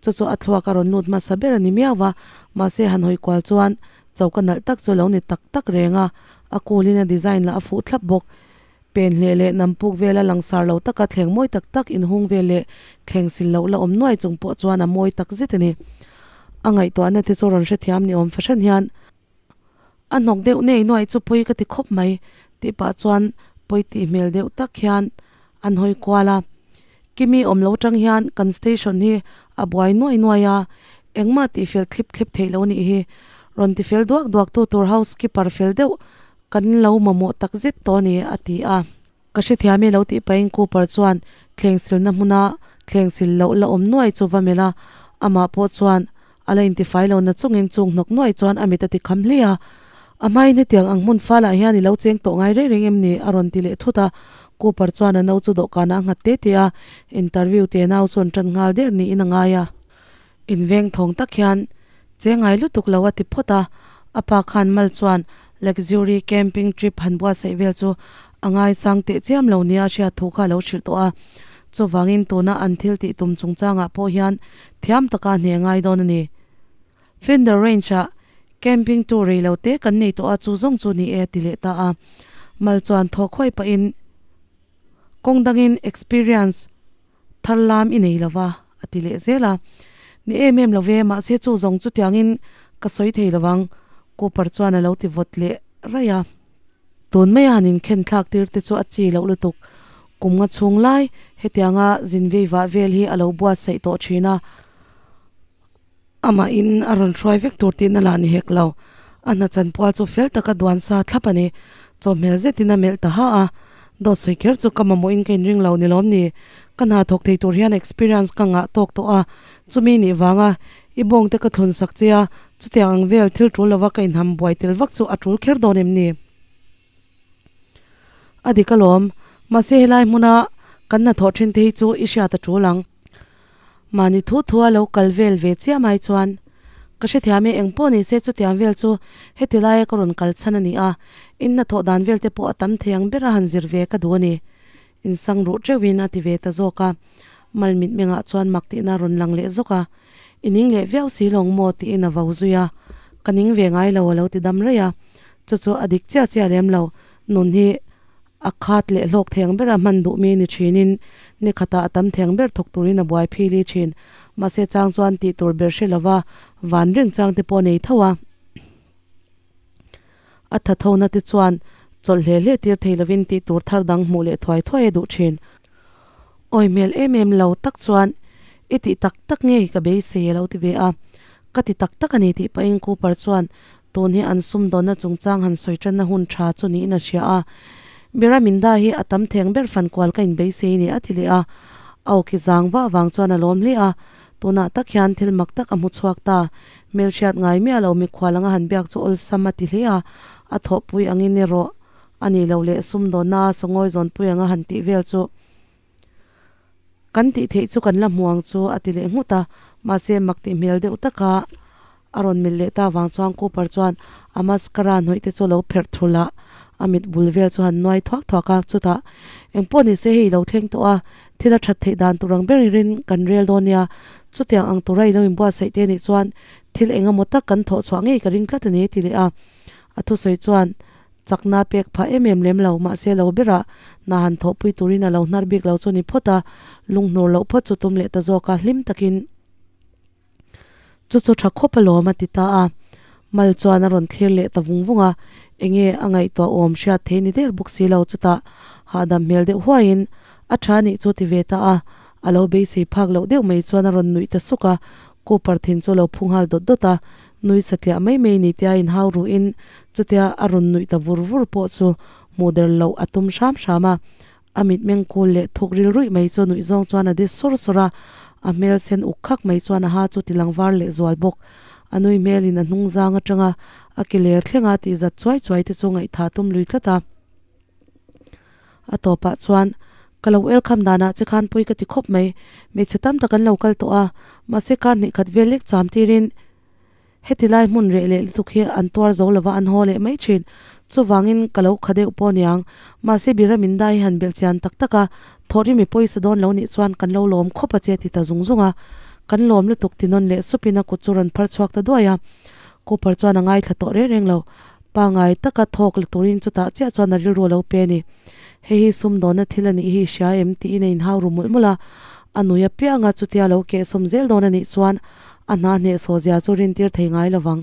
S1: chu chu a thluak a rawn lut hmasa ber a ni miau va, mahse han hawi kual chuan choka nalh tak chu a lo ni tak tak reng a, a kulin a design lah a fuh thlap bawk. Pen hleh leh nampuk vela langsar lo taka thleng mawi tak tak inhung vel leh thleng sil loh la awm nuai chung pawh chuan a mawi tak zet a ni. A ngaihtuahna te chu rawn hrethiam ni awm fahran hian a hnawk deuh nei nuai chu pawi ka ti khawp mai tih pah chuan Pawi tih hmel deuh tak hian an hawi kual a, Kimi awm lo tang hian kan station hi a buai nuai nuai a, engmah tih fel thlip thlep theih lo nih hi. Rawn ti fel duak duak tu tur housekeeper fel deuh kan lo mamawh tak zet tawh a ni, a ti a. Ka hrethiam e lo tih pahin Cooper chuan thleng silna hmuna thleng sil loh la awm nuai chu va melh a, amah pawh chuan a la intifai lo na chungin chung hnawk nuai chuan a mit a ti kham hle a. A hmain hetiang ang hmun falah hian i lo cheng tawh ngai reng reng em ni? a rawn ti leh thut a. Cooper chuan a no chu dawhkanah a nghat te te a, interview te nau chuan tan nghal der niin a ngai a. Inveng thawng tak hian che ngai lutuk lo a ti phawt a, a pa khan mal chuan luxury camping trip han buatsaih vel chu a ngaisang teh chiam lo nia a hriat thu kha a lo hrilh tawh a. Chuvangin tuna an thil tih tum chungchangah pawh hian thiam taka a hne ngai dawn a ni. Fender Range-ah camping tour rei lo te kan nei tawh a, chu zawng chu ni e a ti leh ta a. Mal chuan thaw khuai pahin kawng dangin experience thar lam i nei lo va, a ti leh zel a. Ni em em lo ve, mahse chu zawng chutiangin ka sawi thei lo vang, Cooper chuan a lo ti vawt leh raih a. Tun maia han inkhen thlak tir te chu a chi loh lutuk. Kum nga chhung lai hetianga zin vei vah vel hi a lo buatsaih tawh thin a. Amahin a rawn hruai vek tur tihna lah ni hek lo. A hna chanpual chu fel taka duan sa thlap a ni. Chawhmel zetin a melh ta ha a. Dawt sawi kher chu ka mamawhin ka inring lo ni lawm ni. Ka hna thawk thei tur hian experience ka ngah tawk tawh a. Chumi nih vanga i bawng te ka thlun sak che a, chutiang ang vel thil tul lova ka inham buai tel vak chu a tul kher dawn em ni? A dik alawm. Mahse helai hmuna kan hnathawh thin te hi chu i hriat a tul ang. Mahni thu thu a lo kal vel ve chiah mai chuan ka hrethiam e, engpawh ni se chutiang vel chu heti laia ka rawn kal chhan a ni a, in hnathawh dan vel te pawh a tam thei ang bera han zir ve ka duh a ni. Insang ruh teuhin a ti ve ta zawk a, mal mitmengah chuan mak tihna a rawn lang leh zawk a, I ning leh viau si lawng maw? tiin a vo zui a, Ka ning ve ngai lo a lo ti dam raih a, chu chu a dik chiah chiah lem lo, nun hi A khat leh hlawk theng bera hman duh mi ni thinin ni khatah a tam theng ber thawk turin a buai phili thin. Mahse chang chuan tih tur ber hre lova van reng chang te pawh nei tho a. A tha tho na te chuan chawlh hle hle tir thei lovin tih tur thar dang hmuh leh thuai thuai a duh thin. Awi hmel em em lo tak chuan i tih tak tak ngei ka beisei a lo ti ve a. Ka ti tak tak a ni tih pahin Cooper chuan Tun hi an sumdawnna chungchang han sawi tanna hun tha chu niin a hria a. Biraminda hi a tam theng ber fankual ka inbeisei ni a ti leh a. A awki zang vah vang chuan a lawm hle a. Tunah tak hian thil mak tak a hmu chhuak ta. Hmelhriat ngai miah lo mikhual anga han biak chu awlsam a ti hle a. A thawhpui angin erawh a nih loh leh sumdawnna a sawngawi zawnpui anga han tih vel chu Kan tih theih chu kan la hmu ang chu a ti leh nghut a, mahse mak tih hmel deuh taka a rawn melh leh ta vang chuan Cooper chuan a mascara hnawih te chu a lo pherh thul a, a mit bul vel chu han nuai thuak thuak a, chutah engpawh ni se hei i lo thleng tawh a, thil a that theih dan tur ang ber in kan rel dawn nia, chutiang ang tura i lo inbuatsaih te nih chuan thil eng emaw tak kan thawh chhuah ngei ka ring tlat a ni a ti leh a, a thusawi chuan Chakna pek phah em em lem lo, mahse lo berah hna han thawhpui turin a lo hnar bik lo chu ni phawt a, lunghnur loh phawt chu tum leh ta zawk a, hlim takin chu chu tha khawp alawm a ti ta a. Mal chuan a rawn thlir leh ta vung vung a, enge a ngaihtuah awm hriat thei ni der bawk si lo, chutah hahdam hmel deuh huaiin a tha nih chu ti ve ta a, a lo beisei phak loh deuh mai chuan a rawn nuih ta suk a, Cooper thin chu a lo phu nghal dawt dawt a, Nui satliah mai mai ni tia inhau ruhin chutia a rawn nuih ta vur vur pawh chu hmuh der loh a tum hram hram a. A mitmeng kul leh thuk ril ruih mai chu nuih zawng chuan a di sawr sawr a, a hmel sen uk khak mai chuan a ha chu ti lang var leh zual bawk. A nui hmelin a hnung zang atanga a ke ler thlenga tih zat chuai chuai te chu ngaihthah tum lui tlat a. A tawpah chuan, Ka lo welcome danah che khan pawi ka ti khawp mai. Hmeichhe tam tak an lo kal tawh a, mahse kar hnih khat vel lek cham tirin heti lai hmun reh leh lutuk hi an tuar zo lova an haw leh mai thin. Chuvangin ka lo kha deuh pawh niang. Mahse bira min dai hi han belh chian tak tak a, thawhrimi pawisa dawn lo nih chuan kan lo lawm khawp a che ti ta zung zung a. Kan lawm lutuk ti nawn leh supin a kut chu rawn phar chhuak ta duai a. Cooper chuan a ngaithla tawh reng reng lo. Pangai taka thawk la turin chutah chiah chuan a rilru a lo pe a ni. Hei hi sumdawnna thil a nih hi i hria em? tiin a inhau ru mawlh mawlh a. A nui apianga chutia lo kehsawm zel dawn a nih chuan a hna hnehsawh zia chu rintir thei ngai lovang.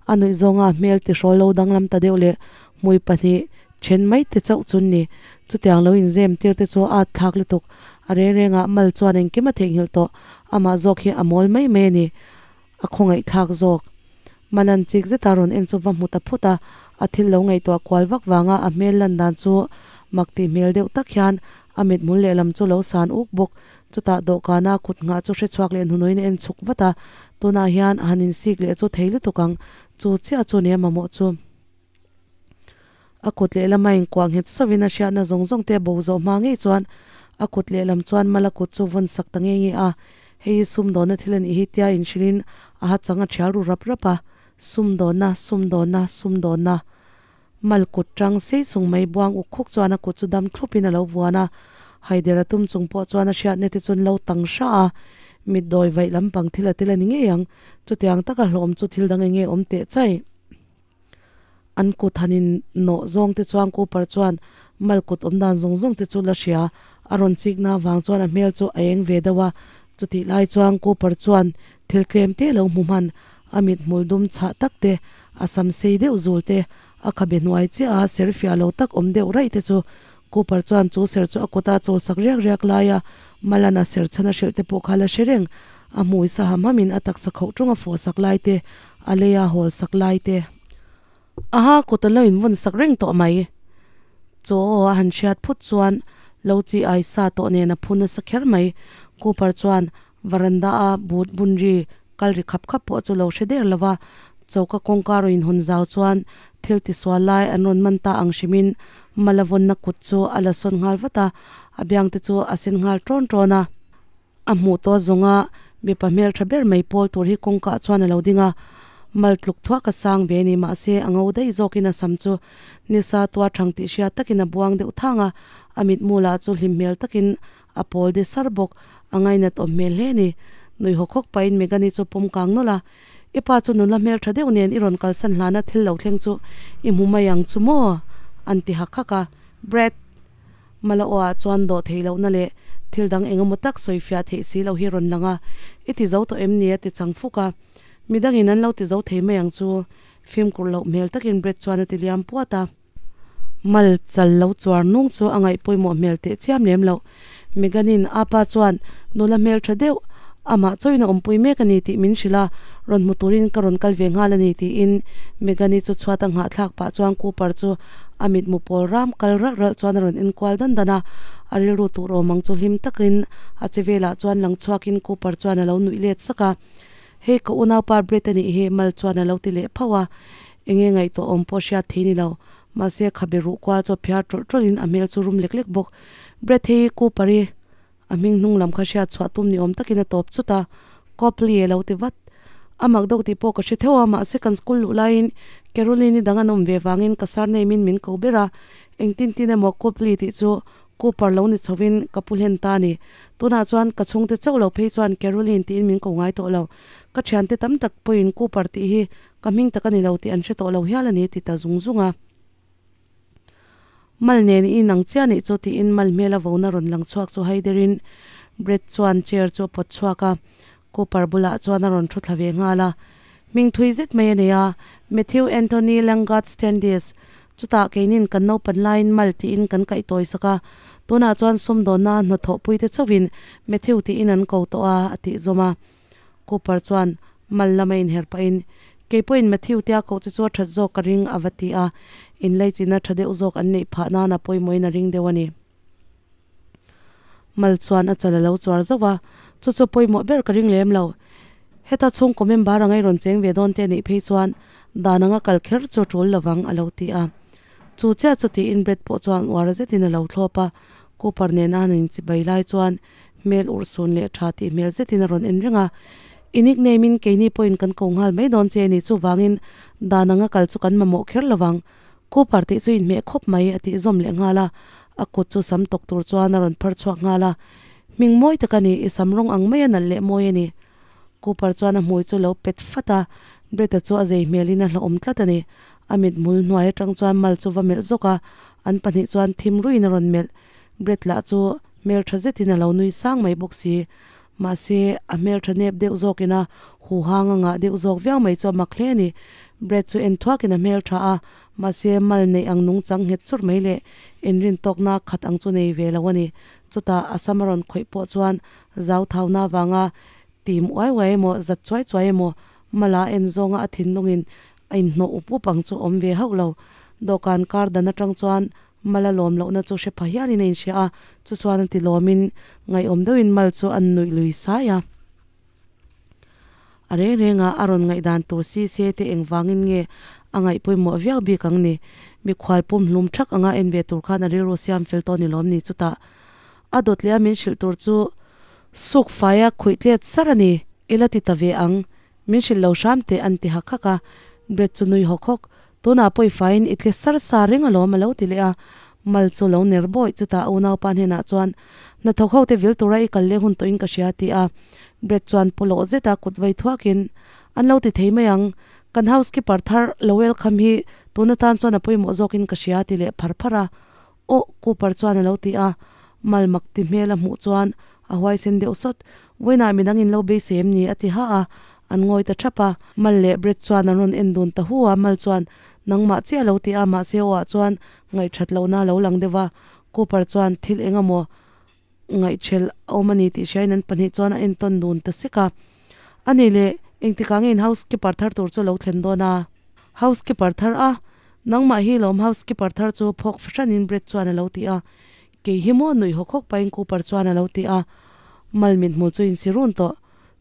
S1: A nuih zawnga a hmel tihrawl lo danglam ta deuh leh hmui pahnih Then mai te chauh chun ni. Chutiang lo inzem tir te chu a at thlak lutuk. A reng rengah mal chuan engkim a theihnghilh tawh. Amah zawk hi a mawl mai mai a ni. A khawngaih thlak zawk. Malan chik zeta rawn en chu va hmu ta phut a, a thil lo ngaihtuah kual vak vanga a hmel lan dan chu mak tih hmel deuh tak hian a mithmul lehlam chu lo san uk bawk. Chutah dawhkana kut nghah chu hrechhuak leh hnuhnuaiin a en chhuk vat a, tunah hian han insik leh chu thei lutuk ang, chu chiah chu nia mamawh chu. A kut lehlam a inkuah nghet sauhin a hriatna zawng zawng te a bo zawh hma ngei chuan a kut lehlam chuan mala kut chu vawn sak ta nge nge a, hei hi sumdawnna thil a nih hi tia inhrilhin a ha chang a thial ru rap rap a, sumdawnna, sumdawnna, sumdawnna. Mal kut tang sei sung mai buang uk khuk chuan a kut chu dam thlupin a lo vuan a, haider a tum chung pawh chuan a hriatna te chuan lo tang hra a, mit dawi vaih lampang thil a tel a ni ngei ang, chutiang taka hlawm chu thil dang enge awm teh chai. An kut han in nawh zawng te chuan Cooper chuan mal kut awm dan zawng zawng te chu la hria. A rawn chikna avang chuan a hmel chu a eng ve deuh a. Chutih lai chuan Cooper chuan thil tlem te lo hmu hman. A mit hmul dum chhah tak te, a sam sei deuh zul te, a khabe hnuai chiah a ser fiah lo tak awm deuh raih te chu Cooper chuan chu ser chu a kuta chawl sak riak riak laia Malan a ser chhan a hrilh te pawh kha la hre reng. A hmui sa ham hamin a taksa khauh ṭawnga fawh sak lai te, a leia hawl sak lai te. Aha, kut an lo invawn sak reng tawh mai. Chaw aw a han hriat phut chuan lo chi ai sa tawh nen a phu nasa kher mai. Cooper chuan varanda a but bun ri kal ri khap khap pawh chu lo hre der lo va, choka kawngka rawn inhawn zau chuan thil tisual lai an rawn man ta ang hrimin mala vawnna kut chu a la sawn nghal vat a, a biang te chu a sen nghal ṭawn ṭawn a. A hmuh tawh zawnga mipa hmeltha ber mai pawl tur hi kawngkaah chuan a lo ding a, mal tluk thuak a sang ve ni mahse a ngo daih zawkin a sam chu nisa tuar thang tih hriat takin a buang deuh thang a, a mitmu lah chu hlim hmel takin a pawl de sar bawk, a ngainat awm hmel hle ni. Nui hawk hawk pahin Megani chu pawm kang nawlh a, I pa chu nula hmeltha deuh nen i rawn kalsan hlana thil lo thleng chu i hmu mai ang chu maw? an ti hak hak a, Brad! Mala aw-ah chuan dawh theih lohna leh thil dang eng emaw tak sawi fiah theih si lo hi rawn lang a, I ti zo tawh em ni? a ti chang fuk a. Midangin an lo ti zo thei mai ang chu. Fimkhur loh hmel takin Brett chuan a ti liam puat a. Mal chal lo chuar nung chu a ngaih pawimawh hmel teh chiam lem loh. Megan-in a pa chuan nula hmel tha deuh, amah chawin a awmpui mek a ni tih min hrilh a, rawn hmu turin ka rawn kal ve nghal a ni tiin Megan-i chu chhuat a nghahthlak pah chuan Cooper chu a mitmu pawl ram kal ralh ralh chuan a rawn enkual dan dan a, a rilru tur awm ang chu hlim takin a che velah chuan lang chhuakin Cooper chuan a lo nuih let sak a, Hei ka unaupa Brett a nih hi Mal chuan a lo ti leh phauh a, enge ngaihtuah awm pawh hriat thei ni lo, mahse khabe ruh kual chu a phiar tawlh tawlhin a hmel chu rum lek lek bawk. Brett hei Cooper i a hming hnung lam kha hriat chhuah tum ni awm takin a tawp chut a, Copley a lo ti vat. A mak deuh tih pawh ka hre theuh a, mahse kan school luh laiin Caroline-i dang an awm ve vangin ka surname in min ko ber a, engtin tin emaw Copley tih chu Cooper lo ni chhovin ka pu hlen ta a ni. Tunah chuan ka chhungte chauh lo phei chuan Caroline tiin min ko ngai tawh lo. Ka thiante tam tak pawhin Cooper tih hi ka hming tak a ni lo tih an hre tawh lo hial a ni ti ta zung zung a. Mal nen i inang chiah nih chu tiin mal hmel a vona rawn lang chhuak chu haiderin Brett chuan chair chu a pawt chhuak a, Cooper bulah chuan a rawn thu thla ve nghal a. Hming thui zet mai a nei a, Matthew Anthony Langard Standish. Chutah keinin kan naupan laiin mal tiin kan kaih tawi sak a, tunah chuan sumdawnna hnathawhpuite chauhin Matthew tiin an ko tawh a, a tih zawm a. Cooper chuan mal lama inher pahin, Kei pawhin Matthew tia koh che chu a that zawk ka ring a va ti a, inlaichinna tha deuh zawk an neih phah nan a pawimawhin a ring deuh a ni. Mal chuan a chal a lo chuar zauh a, Chu chu pawimawh ber ka ring lem lo. Heta chhungkaw member anga i rawn cheng ve dawn te anih phei chuan dan anga kal kher chu a tul lovang a lo ti a. Chu chiah chu tiin Brett pawh chuan uar zetin a lo thlawp a, Cooper nena an inchibai lai chuan Hmel urhsun leh tha tih hmel zetin a rawn en reng a. I nickname in keini pawhin kan ko nghal mai dawn che a ni chuvangin dan anga kal chu kan mamawh kher lovang. Cooper tih chu inhmeh khawp mai a tih zawm leh nghal a. A kut chu sam tawk tur chuan a rawn phar chhuak nghal a. Hming mawi tak a ni, i sam rawng ang mai a nalh leh mawi a ni. Cooper chuan a hmui chu lo pet fat a, Brett-a chu a zei hmelin a hlauhawm tlat a ni. A mithmul hnuai atang chuan mal chu va melh zawk a, an pahnih chuan thim ruiin a rawn melh. Brett lah chu hmeltha zetin a lo nui sang mai bawk si. Mahse, a hmeltha nep deuh zawkin a huhang a ngah deuh zawk viau mai chu a mak hle a ni. Brad chu en thuakin a hmel tha a, mahse mal neih ang nungchang nghet churh mai leh inrin tawkna khat ang chu nei ve lo a ni. Chutah a sam a rawn khawih pawh chuan zau thauna avanga tim uai uai emaw zat chuai chuai emaw mala en zawnga a thinlungin a inhnawh up up ang chu awm ve hauh lo. Dawhkan kar dan atang chuan mala lawm lohna chu hre pha hialin a inhria a, chu chuan a ti lawmin ngaihawm deuhin mal chu a nuih lui sai a. A reng renga a rawn ngaihdan tur si se te engvangin nge a ngaih pawimawh viau bik ang ni? Mikhual pum hlum thak anga en ve tur khan a rilru siam fel tawh ni lawm ni? Chutah a dawt leh a min hrilh tur chu suk faia khuih tlet sar a ni, i la ti ta ve ang, min hrilh lo hram teh an ti hak hak a. Brett chu nui hawk hawk, tunah pawi faiin i tle sar sa reng alawm a lo ti leh a. Mal chu lo ner bawih, chutah a unaupa hnenah chuan Hnathawk ho te vil tura i kal leh hun tawhin ka hria ti a. Brett chuan pawlawh zeta kut vai thuakin, An lo ti thei mai ang, kan housekeeper thar lo welcome hi tun atan chuan a pawimawh zawkin ka hria ti leh phar phar a. Aw, Cooper chuan a lo ti a. Mal mak ti hmel a hmuh chuan a huaisen deuh sawt. Vawiinah midang in lo beisei em ni? a ti ha a. An ngawi ta thap a. Mal leh Brett chuan an rawn en dun ta hu a. Mal chuan, Nangmah chiah a lo ti a, mahse aw ah chuan ngaihthat lohna a lo lang deuh a. Cooper chuan thil eng emaw ngaihchhelh a awm a ni tih hriain an pahnih chuan a entawn dun ta sek a. A nih leh, engtikah nge in housekeeper thar tur chu a lo thlen dawn a? Housekeeper thar a? Nangmah hi lawm housekeeper thar chu phawk fahranin Brett chuan a lo ti a. Kei hi maw nuih hawk hawk pahin Cooper chuan a lo ti a. Mal mithmul chu insi run tawh.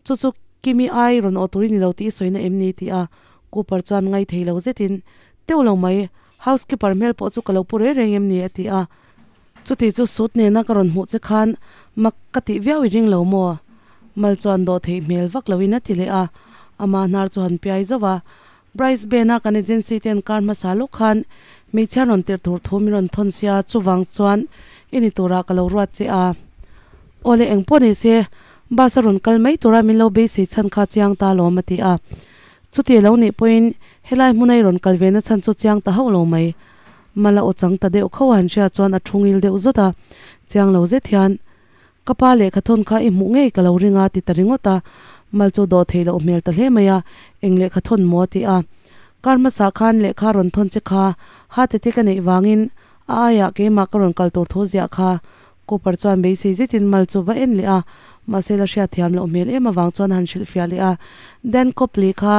S1: Chu chu Kimi ai rawn awh turin i lo tih i sawina em ni? ti a. Cooper chuan ngaithei lo zetin, Teuh lo mai, Housekeeper hmel pawh chu ka lo pu reng reng em ni? a ti a. Chuti chu suit nena ka rawn hmuh che khan mak ka tih viau i ring lo maw? Mal chuan dawh theih hmel vak loin a ti leh a. Ama hnar chu han piai zauh a. Bryce Bena kan agency ten kar hmasa lawk khan hmeichhia rawn tirh tur thu min rawn thawn sia, chuvang chuan i ni turah ka lo ruat che a. Awle engpawh ni se, bus a rawn kal mai tura min lo beisei chhan kha chiang ta lawm a ti a. Chuti lo nih pawhin helai hmuna i rawn kal ve na chhan chu chiang ta hauh lo mai. Mala aw chang ta deuh kho a han hria chuan a thu ngil deuh zawt a, chiang lo zet hian, Ka pa lehkha thawn kha i hmuh ngei ka lo ring a ti ta ringawt a. Mal chu dawh theih loh hmel ta hle mai a, eng lehkha thawn maw a ti a. Kar hmasa khan lehkha rawn thawn che kha heart attack a neih vangin a aiah keimah ka rawn kal tur thu ziah kha Cooper chuan beisei zetin mal chu va en leh a, mahse la hriatthiam loh hmel em avang chuan a han hrilhfiah leh a, Dan Copley kha,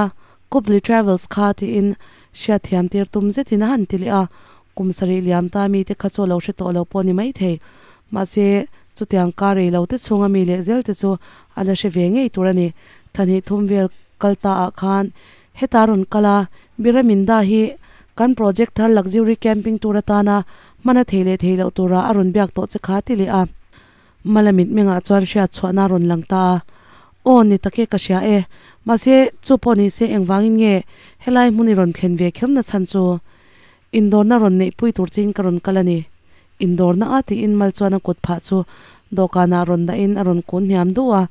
S1: Copley Travels kha tiin hriatthiam tir tum zetin a han ti leh a, kum sarih liam ta mite kha chu a lo hre tawh lo pawh a ni maithei. Mahse, chutiang kar rei lo te chhunga mi leh zel te chu a la hre ve ngei tur a ni. Thla hnih thum vel kal ta ah khan heta rawn kal a, Biraminda hi kan project thar luxury camping tur atana Hmana thei leh thei loh tura a rawn biak tawh che kha ti leh a. Mala mitmengah chuan hriat chhuahna a rawn lang ta a. Aw, ni tak e, ka hria e. Mahse, chu pawh ni se engvangin nge helai hmun i rawn thlen ve kher na chhan chu? Indawrna rawn neihpui tur chiin ka rawn kal a ni. Indawrna a tiin Mal chuan a kut phah chu dawhkanah rawn dahin a rawn kun hniam duh a.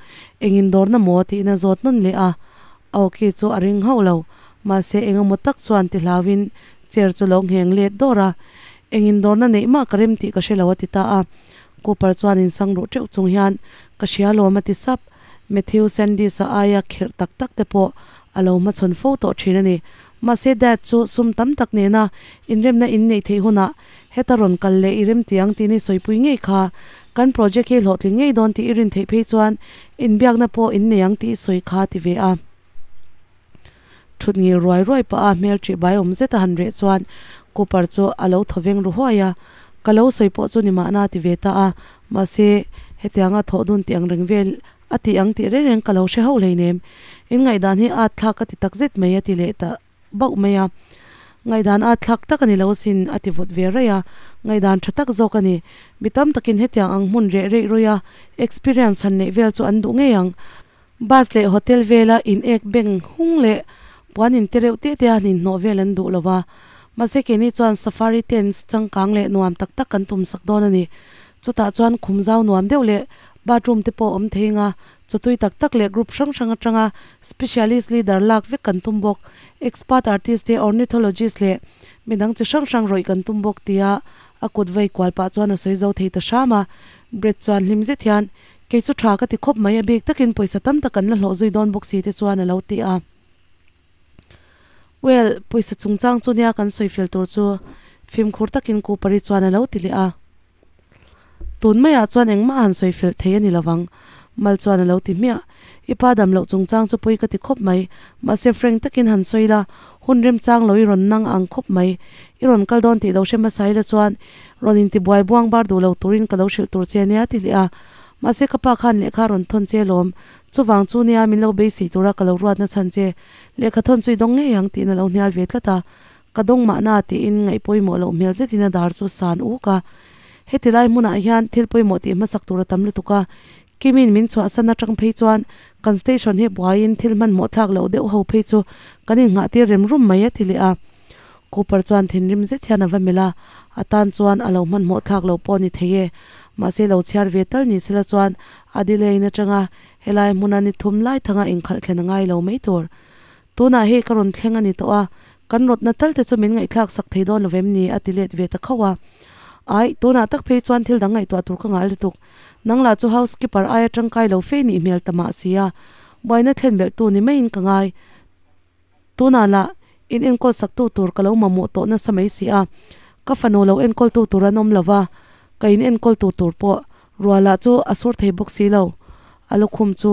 S1: Eng indawrna maw? tiin a zawt nawn leh a. A awki chu a ring hauh lo. Mahse, eng emaw tak chuan ti hlauin Chair chu lo ngheng let dawr a, Eng indawrna neih mah ka rem tih ka hre lo a ti ta a. Cooper chuan insang ruh teuh chung hian, Ka hria lawm a ti sap. Matthew Sandys-a aia khirh tak tak te pawh a lo hmachhawn fo tawh thin a ni. Mahse Dad chu sum tam tak nena inremna in neih theih hunah heta rawn kal leh i rem ti ang tih ni sawipui ngei kha. Kan project hi hlawhtling ngei dawn tih i rin theih phei chuan inbiakna pawh in nei ang tih i sawi kha a ti ve a. Thut ngil ruai ruai pah a hmel ṭih bai awm zet a han reh chuan Cooper chu a lo thaw veng ru huai a, Ka lo sawi pawh chu ni mahna a ti ve ta a, mahse hetianga thawh dun tih ang reng vel a tih ang tih reng reng ka lo hre hauh hleinem. In ngaihdan hi at thlak ka ti tak zet mai a ti leh ta bauh mai a. Ngaihdan at thlak tak a ni lo sin a ti vawt ve raih a, ngaihdan ṭha tak zawk a ni. Mi tam takin hetiang ang hmun reh reih rawih a experience han neih vel chu an duh ngei ang. Bus leh hotel vela in ek beng hung leh puan in te reuh te te a han inhnawh vel an duh lo va. Mahse keini chuan safari tents changkang leh nuam tak tak kan tum sak dawn a ni. Chutah chuan khum zau nuam deuh leh bathroom te pawh awm thei anga chawtui tak tak leh group hrang hrang atanga specialist leader lak vek kan tum bawk. Expert artist te, ornithologist leh midang chi hrang hrang rawih kan tum bawk tia a kut vei kual pah chuan a sawi zo thei ta hram a. Brett chuan hlim zet hian Kei chu tha ka ti khawp mai, a bik takin pawisa tam tak kan la hlawh zui dawn bawk si te chuan a lo ti a. Well, pawisa chungchang chu nia kan sawi fel tur chu, fimkhur takin Cooper-i chuan a lo ti leh a. Tun maiah chuan engmah han sawi fel thei a ni lovang, Mal chuan a lo ti hmiah. I pa dam loh chungchang chu pawi ka ti khawp mai, mahse Frank takin han sawi la, hun remchang lo i rawn nang ang khawp mai. I rawn kal dawn tih lo hre hmasa ila chuan rawn inti buai buang bar duh lo turin ka lo hrilh tur che ania ti leh a. Mahse ka pa khan lehkha a rawn thawn che lawm, chuvang chu nia min lo beisei tura ka lo ruatna chhan che lehkha thawn chu i dawng ngei ang tiin a lo hnial ve tlat a. Ka dawng mahna tiin ngaih pawimawh loh hmel zetin a dar chu san uk a. Heti lai hmunah hian thil pawimawh tih hmasak tur a tam lutuk a, Kimin min chhuahsan atang phei chuan kan station hi buaiin thil hmanhmawh thlak loh deuh ho phei chu kan innghah tir rem rum mai a ti leh a. Cooper chuan thinrim zet hian a va melh a, a tan chuan a lo hmanhmawh thlak loh pawh a ni thei e. Mahse lo chhiar ve tal ni sela chuan Adelaine atanga helai hmuna ni thum lai thanga inkhalh thlen a ngai lo mai tur. Tunah hei ka rawn thleng a ni tawh a, kan rawtna tal te chu min ngaihthlak sak thei dawn lo vem ni? a ti let ve ta khauh a. Aih, tunah tak phei chuan thil dang ngaihtuah tur ka ngal lutuk. Nang lah chu housekeeper aia tangkai lo fe nih hmel ta mah si a, buaina thlen belh tu ni maiin ka ngai. Tunah lah in enkawl sak tu tur ka lo mamawh tawh nasa mai si a, ka fanu lo enkawl tu tur an awm lo va, ka in enkawl tu tur pawh ruah lah chu a sur thei bawk si lo. A lukhum chu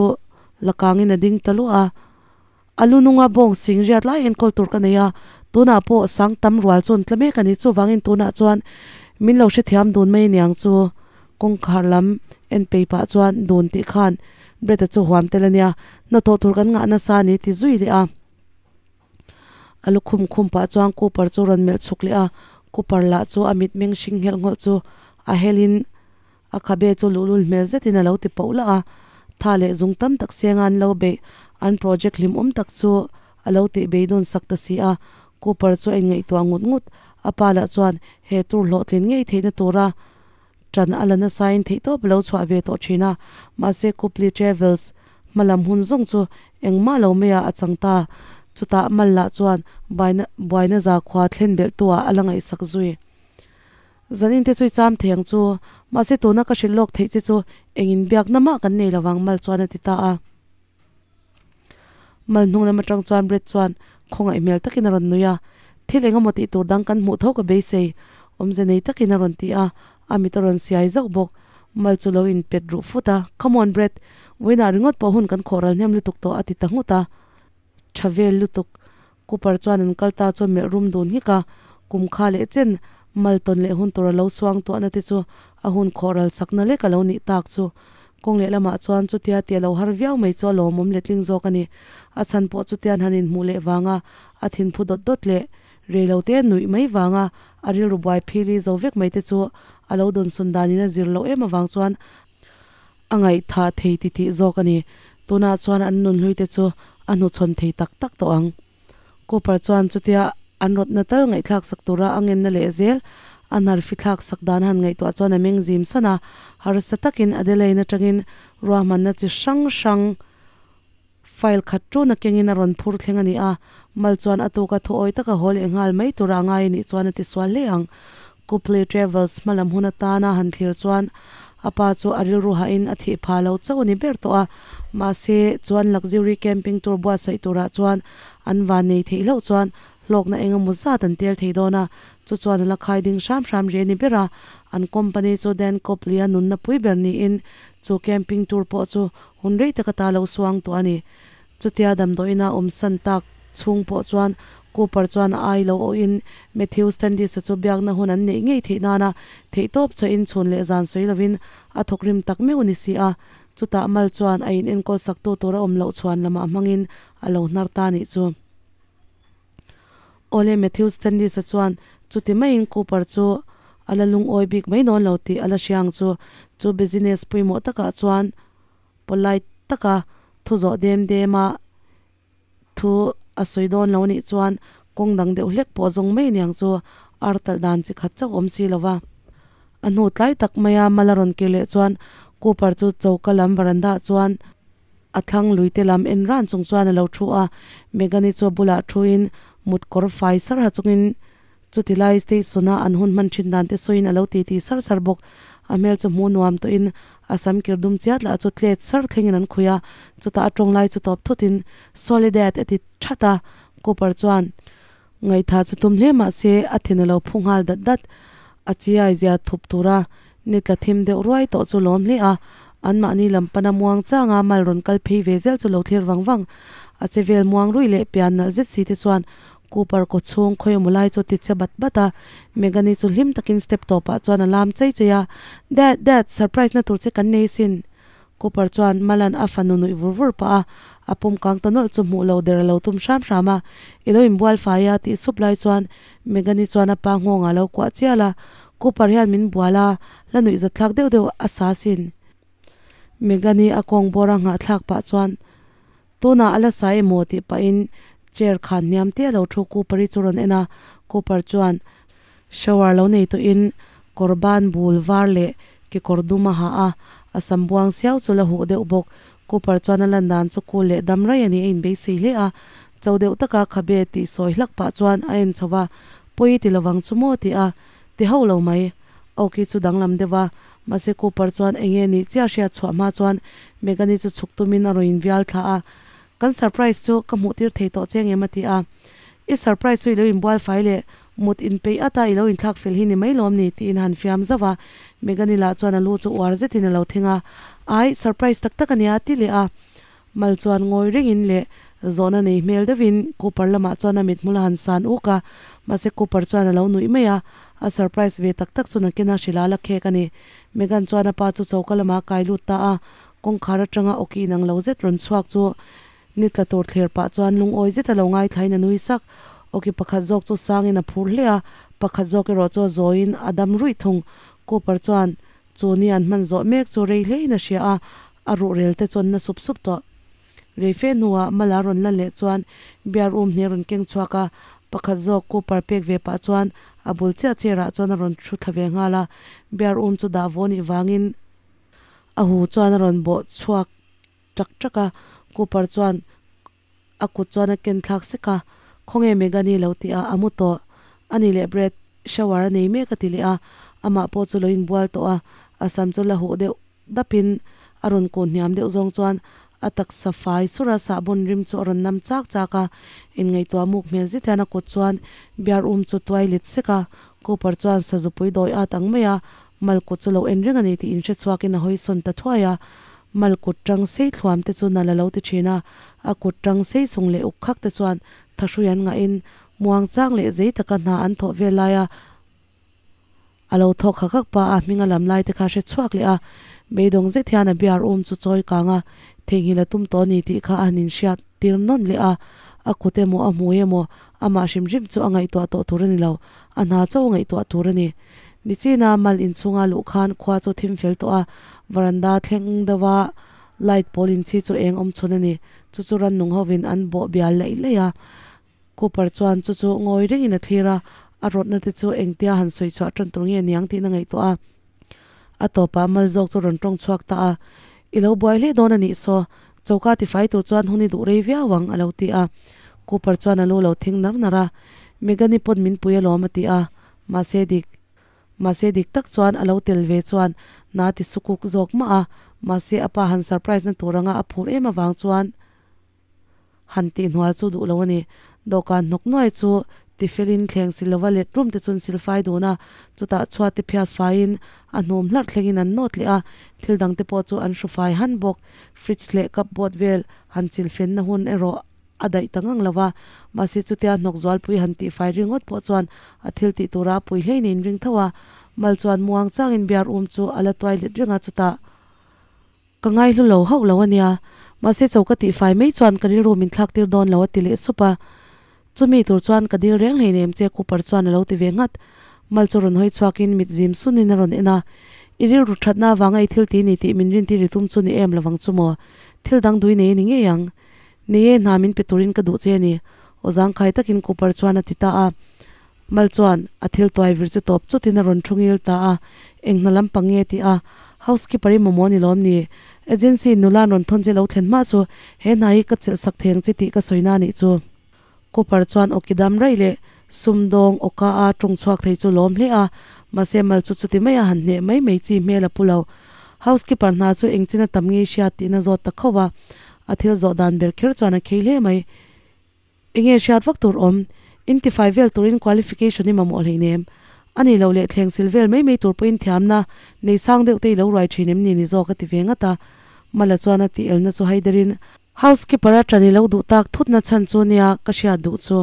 S1: la kangin a ding ta luah a. A lu nunga bawng sing riat lai enkawl tur ka nei a, tunah pawh sang tam rual chu an tla mek a ni. Chuvangin tunah chuan min lo hrethiam dun mai aniang chu kawngkhar lam en pei pah chuan dun tih khan Brett-a chu huam tel a nia, hnathawh tur kan ngah nasa a ni ti zui leh a. A lu khum khum pah chuan Cooper chu rawn melh chhuk leh a, Cooper lah chu a mitmeng hring nghelh nghawlh chu a helin A khabe chu luhlul hmel zetin a lo ti poh lah a, tha leh zung tam tak senga an lo beih an project hlimawm tak chu a lo tih beidawn sak ta si a. Cooper chu a inngaihtuah ngut ngut. A pa lah chuan he tur hlawhtlin ngei theihna tura ṭan a la nasain theihtawp a lo chhuah ve tawh ṭhin a, mahse Copley Travels hmalam hun zawng chu engmah lo maiah a chang ta. Chutah Mal lah chuan buaina zakhua thlen belhtuah a la ngaihsak zui. Zanin te chu i cham thei ang chu, mahse tuna ka hrilh lawk theih che chu eng inbiakna mah kan nei lovang Mal chuan a ti ta a. Mal hnung lam atang chuan Brett chuan khawngaih hmel takin a rawn nui a, Thil eng emaw tih tur dang kan hmuh tho ka beisei, awmze nei takin a rawn ti a, a mit a rawn siai zauh bawk. Mal chu lo inpet ruh fut a, Come on Brett, vawiinah ringawt pawh hun kan khawh ral hnem lutuk tawh a ti ta nghut a. Tha vel lutuk Cooper chuan an kal ta chuan melh rum dun nghik a, kum kha leh chen mal tawn leh hun tur a lo suang tuahna te chu a hun khawh ral sakna lek a lo nih tak chu. Kawng leh lamah chuan chutia tih a lo har viau mai chu a lawmawm letling zawk a ni. A chhan pawh chutian han inhmuh leh vanga a thinphu dawt dawt leh rei lo te nuih mai vanga a rilru buai phili zo vek mai te chu a lo dawnsawn danin a zir loh em avang chuan A ngaihthah thei ti tih zawk a ni. Tunah chuan an nunhlui te chu a hnuchhawn thei tak tak tawh ang. Cooper chuan chutia an rawtna tal ngaihthlak sak tura a ngenna leh zel a hnar fithlak sak dan han ngaihtuah chuan a meng zim san a, harsa takin Adelaine atangin ruahmanna chi hrang hrang file khat tun a kengin a rawn phur thleng a ni a, Mal chuan a tuka thuawi taka haw leh nghal mai tura a ngai a nih chuan a ti sual hle ang. Copley Travels hmalam hun atana han thlir chuan a pa chu a rilru hahin a thih pha lo chauh a ni ber tawh a, mahse chuan luxury camping tour buatsaih turah chuan an van nei theih hlauh chuan hlawkna eng emaw zat an tel thei dawn a, chu chuan a la khai ding hram hram rih a ni ber a, an company chu Dan Copley-a nunna pui ber niin chu camping tour pawh chu Hun rei tak ata lo suang tawh a ni. Chutia damdawiina awm san tak chhung pawh chuan Cooper chuan a ai lo awhin Matthew Standish-a chu biakna hun an neih ngei theih nana theihtawp chhuahin chhun leh zan sawi lovin a thawkrim tak meuh a ni si a. Chutah Mal chuan a in enkawl saktu tur a awm loh chhuan lamah hmangin a lo hnar ta nih chu. Awle Matthew Standish-a chuan chuti maiin Cooper chu a la lungawi bik mai dawn lo tih a la hria ang chu. Chu business pawimawh takah chuan polite taka thu zawh dem dema thu a sawi dawn lo nih chuan kawng dang deuh hlek pawh zawng mai aniang chu ar talh dan chi khat chauh awm si lova. A hnu tlai tak maia mal a rawn kir leh chuan Cooper chu choka lam veranda ah chuan A thlang luite lam en ran chung chuan a lo thu a, Megan-i chu a bulah thuin mut kawr fai sar ha chungin chuti lai station a an hun hman thin dan te sawiin a lo ti ti sar sar bawk. A hmel chu hmuh nuam tawhin a sam kir dum chiat lah chu tlet sar thlengin an khuih a, chutah a tawng lai chu tawp thutin Soledad a ti that a, Cooper chuan. Ngaihtha chu tum hle mah se a thin a lo phu nghal dat dat. A chiai zia thup tura ni tla thim deuh ruai tawh chu lawm hle a, anmahni lam pana muang changa mal rawn kal phei ve zel chu lo thlir vang vang. A che vel muang ruih leh pian nalh zet si te chuan Cooper kaw chhung khawi emaw lai chu a ti che bat bat a, Megan-i chu hlim takin step tawpah chuan a lam chei chei a, Dad, Dad, surprise na tur che kan nei sin. Cooper chuan Malan a fanu nuih vur vur pah a, a pum kang ta nawlh chu hmuh lo der a lo tum hram hram a, I lo inbual fai a tih sup lai chuan Megan-i chuan a pa nghawngah a lo kuah chial a, Cooper hian min bual a, la nuih zatthlak deuh deuh a sa sin. Megan-i a kawng bawr a nghahthlak pah chuan Tunah a la sa emaw tih pahin chair khan hniam te a lo thu Cooper-i chu rawn en a, Cooper chuan shower lo nei tawhin kawr ban bul var leh kekawr dum a ha a, a sam buang siau chu la huh deuh bawk. Cooper chuan a lan dan chu cool leh dam raih a ni a inbeisei hle a, cho deuh taka khabe tih sawi hlak pah chuan a en chho va, Pawi ti lovang chu maw tih a ti hauh lo mai. Awki chu danglam deuh a, mahse Cooper chuan eng nge nih chiah hriat chhuah hma chuan Megan-i chu chhuk tumin a rawn invial thla a, Kan surprise chu ka hmuh tir thei tawh che ngem a ti a. I surprise chu i lo inbual fai leh mut inpeih at a i lo inthlak fel hi ni mai lawm ni tiin han fiam zauh a, Megan-i lah chuan a lu chu uar zetin a lo thing a, Ai, surprise tak tak a nia a ti leh a. Mal chuan ngawi rengin leh zawhna nei hmel deuhin Cooper lamah chuan a mithmul a han san uk a, mahse Cooper chuan a lo nuih mai a, a surprise ve tak tak chu nakina hrilh a la khek a ni. Megan chuan a pa chu choka lamah a kai lut ta a, kawngkhar atanga awki inang lo zet rawn chhuak chu ni tla tur thlir pah chuan lungawi zet a lo ngaithlain a nui sak. Awki pakhat zawk chu sangin a phur hle a, pakhat zawk erawh chu a zawiin a dam ruih thung. Cooper chuan Chu ni an hman zawh mek chu rei hlein a hria a, a ruhrel te chuan na sup sup tawh. Rei fe hnuah Mala rawn lan leh chuan beer um hne rawn keng chhuak a, pakhat zawk Cooper pek ve pah chuan a bul chiah chair ah chuan a rawn thu thla ve nghal a, beer um chu dah vaw nih vangin a hu chuan a rawn bawh chhuak ṭak ṭak a, Cooper chuan A kut chuan a ken thlak sek a, Khawnge Megan-i lo ti a, a mu tawh. Ani leh Brad shower a nei mek a ti leh a, amah pawh chu lo inbual tawh a, a sam chu la huh deuh dapin a rawn kun hniam deuh zawng chuan a taksa fai sura sahbawn rim chu a rawn nam chak chak a, inngaihtuah muk hmel zet hian a kut chuan beer um chu tuai let sek a, Cooper chuan sazupui dawi at ang mai a, Mal kut chu lo en reng a ni tih inhre chhuakin a hawi sawn ta thuai a. Mal kut tang sei thluam te chu nal a lo ti thin a, a kut tang sei sung leh uk khak te chuan thahrui an ngahin muang chang leh zei taka hna an thawh vel laia a lo thawk hak hak pa a hming a lam lai te kha hre chhuak leh a. Beidawng zet hian a biar um chu chawi kang a, theihnghilh a tum tawh a ni tih kha a han inhriat tir nawn leh a, a kut emaw a hmui emaw amah hrim hrim chu a ngaihtuah tawh tur a ni lo, a hna chauh a ngaihtuah tur a ni. Nichina mal inchhunga luh khan khua chu thim fel tawh a, varanda thleng deuha light pawl inchhi chu eng awm chhun a ni. Chu chu rannung hovin an bawh bial laih laih a. Cooper chuan chu chu ngawi rengin a thlir a, a rawtna te chu engtia han sawi chhuah tan tur nge niang tiin a ngaihtuah a. A tawpah mal zawk chu rawn tawng chhuak ta a, I lo buai hle dawn a nih saw, choka tifai tur chuan hun i duh rei viau ang, a lo ti a. Cooper chuan a lu lo thing nar nar a, Megan-i pawn min pui alawm a ti a. Mahse dik, mahse dik tak chuan a lo tel ve chuan na ti sukuk zawk mah a, mahse a pa han surprise na tur anga a phur em avang chuan han tih hnual chu duh lo a ni. Dawhkan hnawk nuai chu ti felin thleng si lova let rum te chuan silfai dun a, chutah chhuat te phiat faiin a hnum hlarh thlengin an nawt leh a, thil dang te pawh chu an hru fai han bawk. Fridge leh cupboard vel han chilfenna hun erawh a daih ta ngang lo va, mahse chutia hnawk zualpui han tihfai ringawt pawh chuan a thil tih tura a pui hlein a inring tho a, mal chuan muang changin beer um chu a la tuai let reng a, chutah ka ngaihlu lo hauh lo a nia, mahse cho ka tihfai mai chuan ka rilru min thlak tir dawn lo a ti leh sup a, chumi tur chuan ka dil reng hleinem che Cooper chuan a lo ti ve nghat, mal chu rawn hawi chhuakin mit zim sunin a rawn en a, i rilru thatna avanga i thil ti ni tih min rintir i tum chu ni em lovang chu maw, thil dang dui nei a ni ngei ang. Ni e, hna min pe turin ka duh che a ni, aw zangkhai takin Cooper chuan a ti ta a. Mal chuan a thil tuai vir chu tawp chutin a rawn thu ngil ta a, Eng hna lampang nge tih a, housekeeper i mamawh ni lawm ni? Agency in nula an rawn thawn che lo thlen hma chu he hna hi ka chelh sak thei ang che tih ka sawi na nih chu. Cooper chuan aw ki dam raih leh sumdawng aw ka a tawng chhuak thei chu lawm hle a, mahse mal chu chuti mai a han hneh mai mai chi hmel a pu lo. Housekeeper hna chu engchin a tam ngei hriat tihna zawt ta khauh a, a thil zawh dan ber kher chuan a khei hle mai. Enge hriat vak tur awm? Intifai vel turin qualification i mamawh hleinem. A nih loh leh thleng sil vel mai mai tur pawhin thiamna nei sang deuh te i lo ruai thin em ni ni zawk a ti ve ngat a. Mala chuan a tih elna chu haiderin housekeeper a ṭan i lo duh tak thutna chhan chu nia ka hriat duh chu.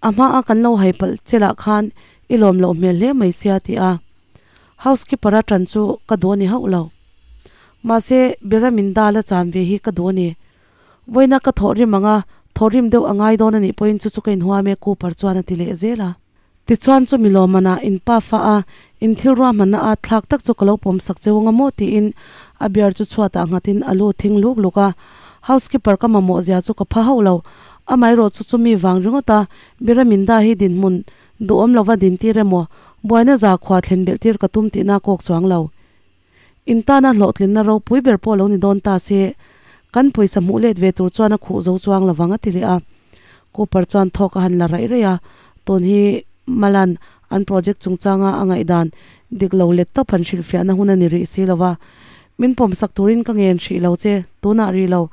S1: A hma a kan lo hai palh che lah khan i lawm loh hmel hle mai sia ti a housekeeper a ṭan chu ka duh a ni hauh lo. Mahse Beramin dal a chan ve hi ka duh a ni. Vawiina ka thawhrim ang a, thawhrim deuh a ngai dawn a nih pawhin chu chu ka inhuam e Cooper chuan a ti leh zel a. Tichuan chumi lawmmanah in pa fa a, in thil ruahmanna at thlak tak chu ka lo pawm sak cheu anga maw tiin a beer chu chhuatah nghatin a lu thing luk luk a. Housekeeper ka mamawh zia chu ka pha hauh lo. Amaherawh chu chumi vang ringawt a, Biraminda hi dinhmun duhawm lova dintir emaw, buaina zakhua thlen belh tir ka tum tihna kawk chuang lo. In tana hlawhtlinna ropui ber pawh lo ni dawn ta se, kan pawisa hmuh let ve tur chuan a khuh zo chuang lovang a ti leh a. Cooper chuan thawk a han la raih raih a, tun hi Malan an project chungchanga a ngaihdan dik lo let tawp han hrilhfiahna hun a ni rih si lova. Min pawmsak turin ka ngen hrih lo che, tunah rih lo.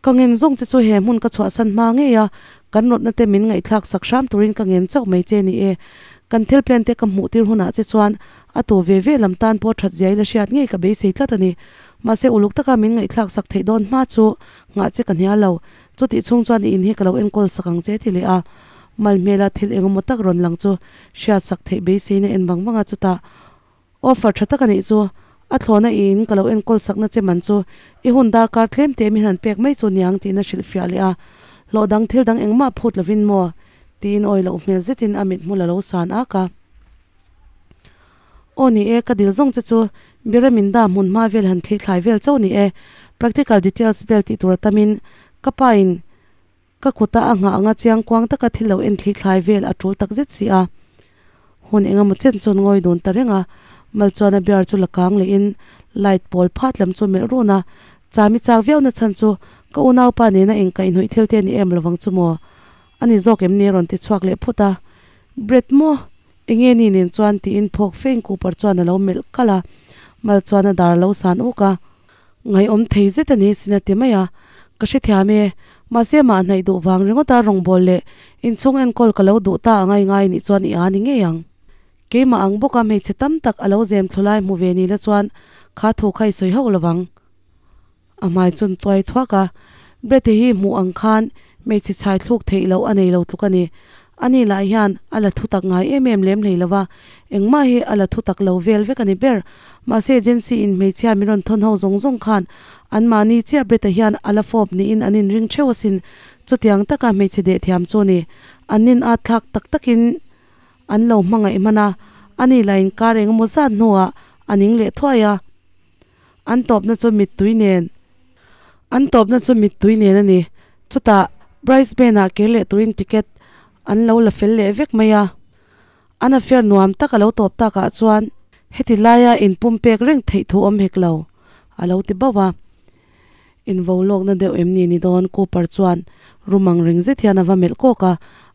S1: Ka ngen zawng che chu he hmun ka chhuahsan hma ngei a, kan rawtna te min ngaihthlak sak hram turin ka ngen chauh mai che ni e. Kan thil plan te ka hmuh tir hunah che chuan a tu ve ve lam tan pawh that zia ila hriat ngei ka beisei tlat a ni. Mahse uluk taka min ngaihthlak sak theih dawn hma chu nghah che ka hnial lo. Chutih chhung chuan i in hi ka lo enkawl sak ang che ti leh a. Mal hmela thil engemaw tak rawn lang chu hriat sak theih beiseina en vang vang a chutah Offer tha tak a nih chu. A thlawna i in ka lo enkawl sakna che man chu i hun darkar tlem te min han pek mai chu niang tiin a hrilhfiah leh a. Hlawh dang thil dang engmah phut lovin maw? tiin awi loh hmel zetin a mithmul a lo san ak a. Aw ni e, ka dil zawng che chu Biraminda hmun hma vel han thli thlai vel chauh ni e. Practical details vel tih tur a tamin ka pa in Ka kuta a nghah anga chiang kuang taka thil lo en thli thlai vel a tul tak zet si a. Hun engemaw chen chuan ngawi dun ta reng a, mal chuan a bear chu la kang leh in light pawl phat lam chu melh run a, chami chak viau na chhan chu ka unaupa nena inkaihhnawih thil te a ni em lovang chu maw? A ni zawk em ni a rawn ti chhuak leh phut a. Bread maw? Enge ni nen chuan tiin phawk fein Cooper chuan a lo melh kalh a, mal chuan a dar a lo san uk a. Ngaihawm thei zet a ni sin a ti mai a, ka hrethiam e, mahse mah hnaih duh vang ringawta rawngbâwl leh inchhung enkawl ka lo duh ta a ngai ngai nih chuan i a ni ngei ang. Keimah ang bawka hmeichhe tam tak a lo zem thlu lai hmu ve ni la chuan kha thu kha i sawi hauh lo vang. A hmai chun tuai thuak a, Brett-i hi hmuh ang khan hmeichhe chhai thluk theih loh a nei lo tluk a ni. Ani lah hian a la thutak ngai em em lem hlei lo va, engmah hi a la thutak lo vel vek a ni ber. Mahse agency in hmeichhia min rawn thawn ho zawng zawng khan anmahni chiah Brett-a hian a la fawp niin an inring theuh asin. Chutiang taka hmeichhe deh thiam chu ni. An nin at thlak tak takin an lo hmangaih hman a, ani lah inkar engemaw zat hnuah a ning leh thuai a. An tawpna chu mittui nen An tawpna chu mittui nen a ni. Chutah Brisbane-ah kir leh turin ticket an lo la fel leh vek mai a. An affair nuam tak a lo tawp takah chuan heti laia inpumpek reng theih thu awm hek lo a lo ti bauh a. Invo lawkna deuh em ni ni dawn Cooper chuan rum ang ring zet hian a va melh kawk a,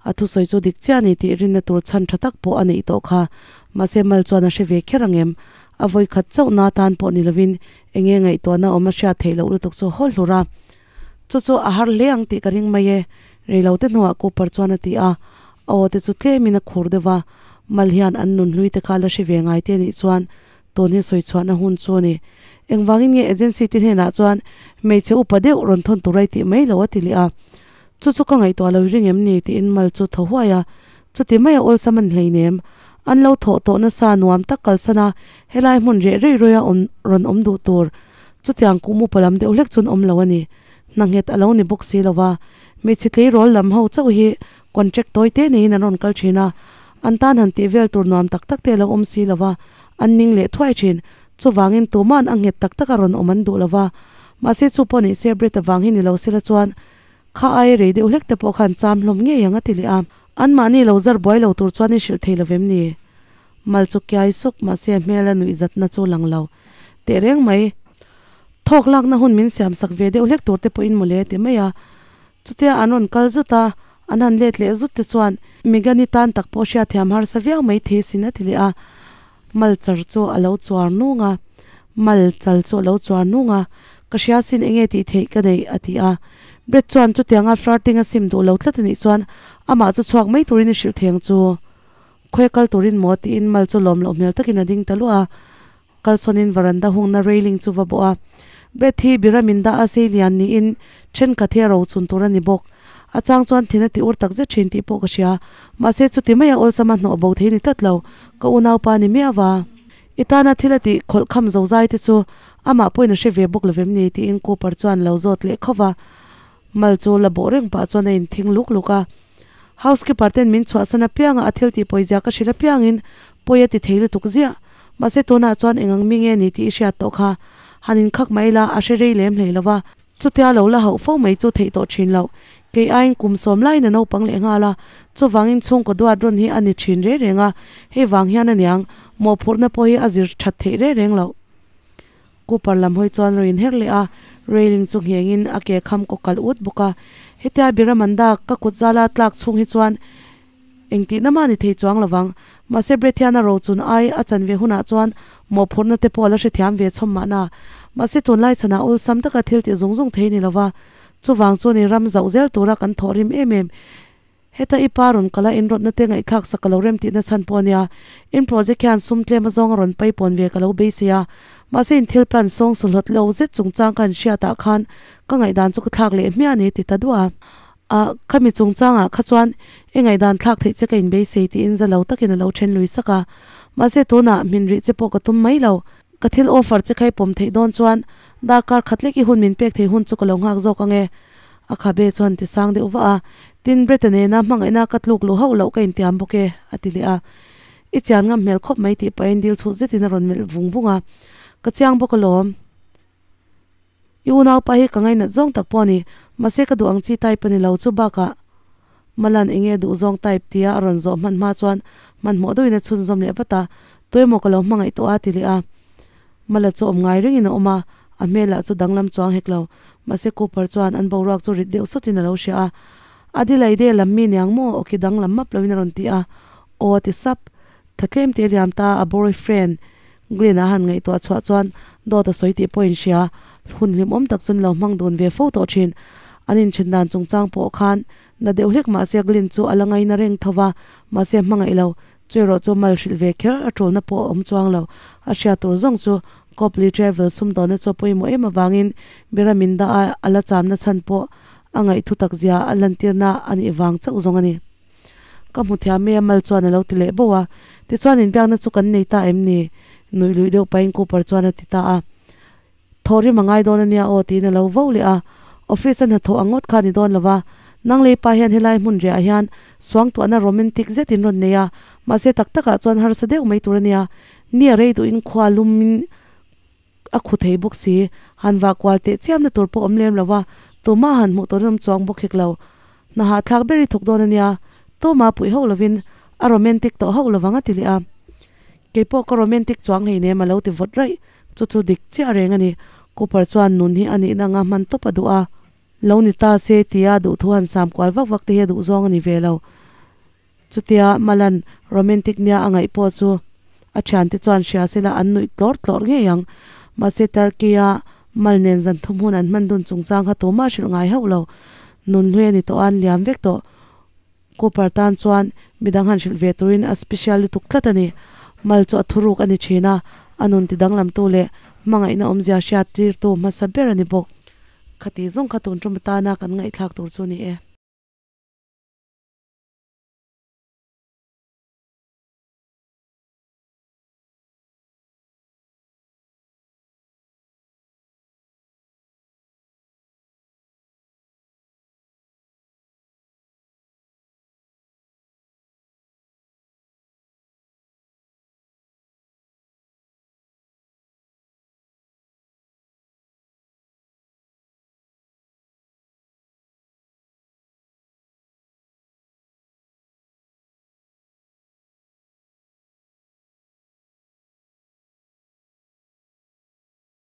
S1: a thusawi chu dik chiah a ni tih rinna tur chhan tha tak pawh a neih tawh kha. Mahse Mal chuan a hre ve kher ang em? A vawi khat chauh na tan pawh ni lovin eng nge ngaihtuahna awm a hriat theih loh lutuk chu haw hlur a. Chu chu a har hle ang tih ka ring mai e, reilo te hnuah Cooper chuan a ti a. A aw te chu tlemin a khur deuh va, Mal hian an nun hlui te kha la hre ve ngai te nih chuan Tun hi sawi chhuahna hun chu a ni. Engvangin nge agency te hnenah chuan hmeichhe upa deuh rawn thawn tur a i tih mai lo a ti leh a. Chu chu ka ngaihtuah lo i ring em ni tiin mal chu thaw huai a. Chuti maia awlsam an hleinem. An lo thawh tawh nasa nuam tak kalsan a, helai hmun reh rei rawia awm rawn awm duh tur. Chutiang kum upa lam deuh hlek chuan awm lo a ni. Hna nghet a lo ni bawk si lo va. Hmeichhe tleirawl lam ho chauh hi Contract tawi te neiin an rawn kal thin a, an tan han tih vel tur nuam tak tak te a lo awm si lo va, an ning leh thuai thin. Chuvangin tuma'n a nghet tak taka rawn awm an duh lo va. Mahse chu pawh nih se Brett avang hi ni lo sela chuan kha aia rei deuh hlek te pawh khan cham hlawm ngei ang a ti leh a. Anmahni lo zar buai lo tur chuan i hrilh thei lo vem ni? Mal chu kiai suk mahse a hmel a nuih zatna chu lang lo teh reng mai. Thawk lakna hun min siam sak ve deuh hlek tur te pawhin mawle a ti mai a. Chutia an rawn kal zut a, an han let leh zut te chuan Megan-i tan tak pawh hriatthiam harsa viau mai thei sin a ti leh a, mal char chu a lo chuar nung a, mal chal chu a lo chuar nung a, ka hria sin enge tih theih ka neih a ti a. Brett chuan chutianga flirting a sim duh lo tlat a nih chuan amah chu chhuak mai turin i hrilh thei ang chu. Khawi kal turin maw tiin mal chu lawm loh hmel takin a ding ta luah a. Kalsawnin varanda hungna railing chu va bawh a. Brett hi biramin dah a sei lian niin thenkhat hi a rochun tur a ni bawk. A chang chuan thin a ti ur tak zet thin tih pawh ka hria. Mahse chuti maia awlsama hnawh bo thei ni tlat lo, ka unaupa ni miau va. I tana thil a tih khawlh kham zo zai te chu amah pawhin a hre ve bawk lovem ni tiin Cooper chuan lo zawt leh khauh va. Mal chu la bawh reng pah chuan a inthing luk luk a. Housekeeper ten min chhuahsan apianga a thil tih pawizia ka hrilh apiangin pawi a ti thei lutuk ziah. Mahse tunah chuan eng ang mi nge ni tih i hriat tawh kha. Han inkhak mai la, a hre rei lem hlei lo va. Chutia lo la hauh fo mai chu theih tawh thin loh. Kei aiin kum sawm laiin a naupang leh nghal a, chuvangin chhungkaw duat rawn hi a ni thin re reng a, hei vang hian a niang, mawhphurhna pawh hi a zir that theih re reng loh. Cooper lam hawi chuan rawn inher leh a, railing chu nghengin a ke kham kaw kalh ut bawk a. Hetia Biramanda ka kut zala tlak chhung hi chuan engtihna mah ni thei chuang lovang. Mahse Brett hian a rochun ai a chan ve hunah chuan mawhphurhna te pawh a la hrethiam ve chhawm mahna. Mahse tunlai chhanah awlsam taka thil tih zung zung thei ni lova, chuvang chu ni ram zauh zel tura kan thawh rim em em. Heta i pa rawn kal a inrawtna te ngaihthlak sak ka lo rem tihna chhan pawh a nia. In project hian sum tlem azawng a rawn paipawn ve ka lo beisei a. Mahse in thil plan sawng suhlawt lo zet chungchang ka han hriatah khan ka ngaihdan chu ka thlak leh hmiah a ni ti ta duah a. A, khami chungchangah kha chuan i ngaihdan thlak theih che ka inbeisei tiin za lo takin a lo then lui sak a. Mahse tunah hmin rih che pawh ka tum mai lo. Ka thil offer che kha i pawm theih dawn chuan darkar khat lek i hun min pek theih hun chu ka lo nghak zawk ang e. A khabe chuan ti sang deuh vah a, Tin, Brett-a nena hmangaihna ka tluk luh hauh loh ka intiam bawk e, a ti leh a. I chian ngam hmel khawp mai tih pahin dil chhut zetin a rawn melh vung vung a. Ka chiang bawk alawm. I unaupa hi ka ngainat zawng tak pawh a ni, mahse ka duh ang chi type a ni lo chu bakah Malan enge duh zawng type tia a rawn zawh hman hma chuan hmanhmawh deuhin a chhunzawm leh vat a, tuemaw ka lo hmangaih tawh a ti leh a. Mala chu awm ngai rengin a awm a, a hmelah chu danglam chuang hek lo, mahse Cooper chuan an boruak chu rit deuh sawtin a lo hria a, Adelaide lam mi niang maw awki danglam map loin a rawn ti a, aw a ti sap. Tha tlem te liam ta a boyfriend Glenn a han ngaihtuah chhuah chuan dawt a sawi tih pawh in hria, hun hlimawm tak chuan lo hmang dun ve fo tawh thin. An inthen dan chungchang pawh khan na deuh hlek mahse Glenn chu a la ngaina reng tho va, mahse hmangaih lo, chu erawh chu mal hrilh ve kher a tulna pawh a awm chuang lo. A hriat tur zawng chu Copley Travel sumdawnna chu a pawimawh em avangin Biramin dah a a la chamna chhan pawh a ngaihthu tak zia a lantirna a nih vang chauh zawng a ni. Ka hmu thiam e a mal chuan a lo ti leh bauh a, tichuan inbiakna chu kan nei ta em ni? Nuih luih deuh pahin Cooper chuan a ti ta a. Thawh rim a ngai dawn a nia aw tiin a lo vo leh a, office a hnathawh ang ngawt kha a ni dawn lo va, nang lei pa hian helai hmun riah hian suangtuahna romantic zet in rawn nei a, mahse tak takah chuan harsa deuh mai tur a nia, ni a rei duhin khua lumin A khu thei bawk si, han vah kual teh chiamna tur pawh awm lem lo a, tumah han hmuh tur an awm chuang bawk hek lo. Hna hahthlak ber i thawk dawn a nia, tumah puih hauh lovin a romantic tawh hauh lovang a ti leh a. Kei pawh ka romantic chuang hleinem a lo ti vawt raih, chu chu dik chiah reng a ni. Cooper chuan nun hi a nihna anga hman tawp a duh a, lo ni ta se tia duhthu han sam kual vak vak te hi a duh zawng a ni ve lo. Chutia Malan romantic nia a ngaih pawh chu a thiante chuan hria sela an nuih tlawr tlawr ngei ang. Mahse Turkey-a Mal nen zan thum hun an hman dun chungchang kha tumah hrilh ngai hauh lo. Nun hlui a ni tawh a, an liam vek tawh. Cooper tan chuan midang han hrilh ve turin a special lutuk tlat a ni. Mal chu a thuruk a ni thin a, a nun ti danglamtu leh hmangaihna awmzia hriat tirtu hmasa ber a ni bawk. Khati zawng kha tun tum atana kan ngaihthlak tur chu a ni e.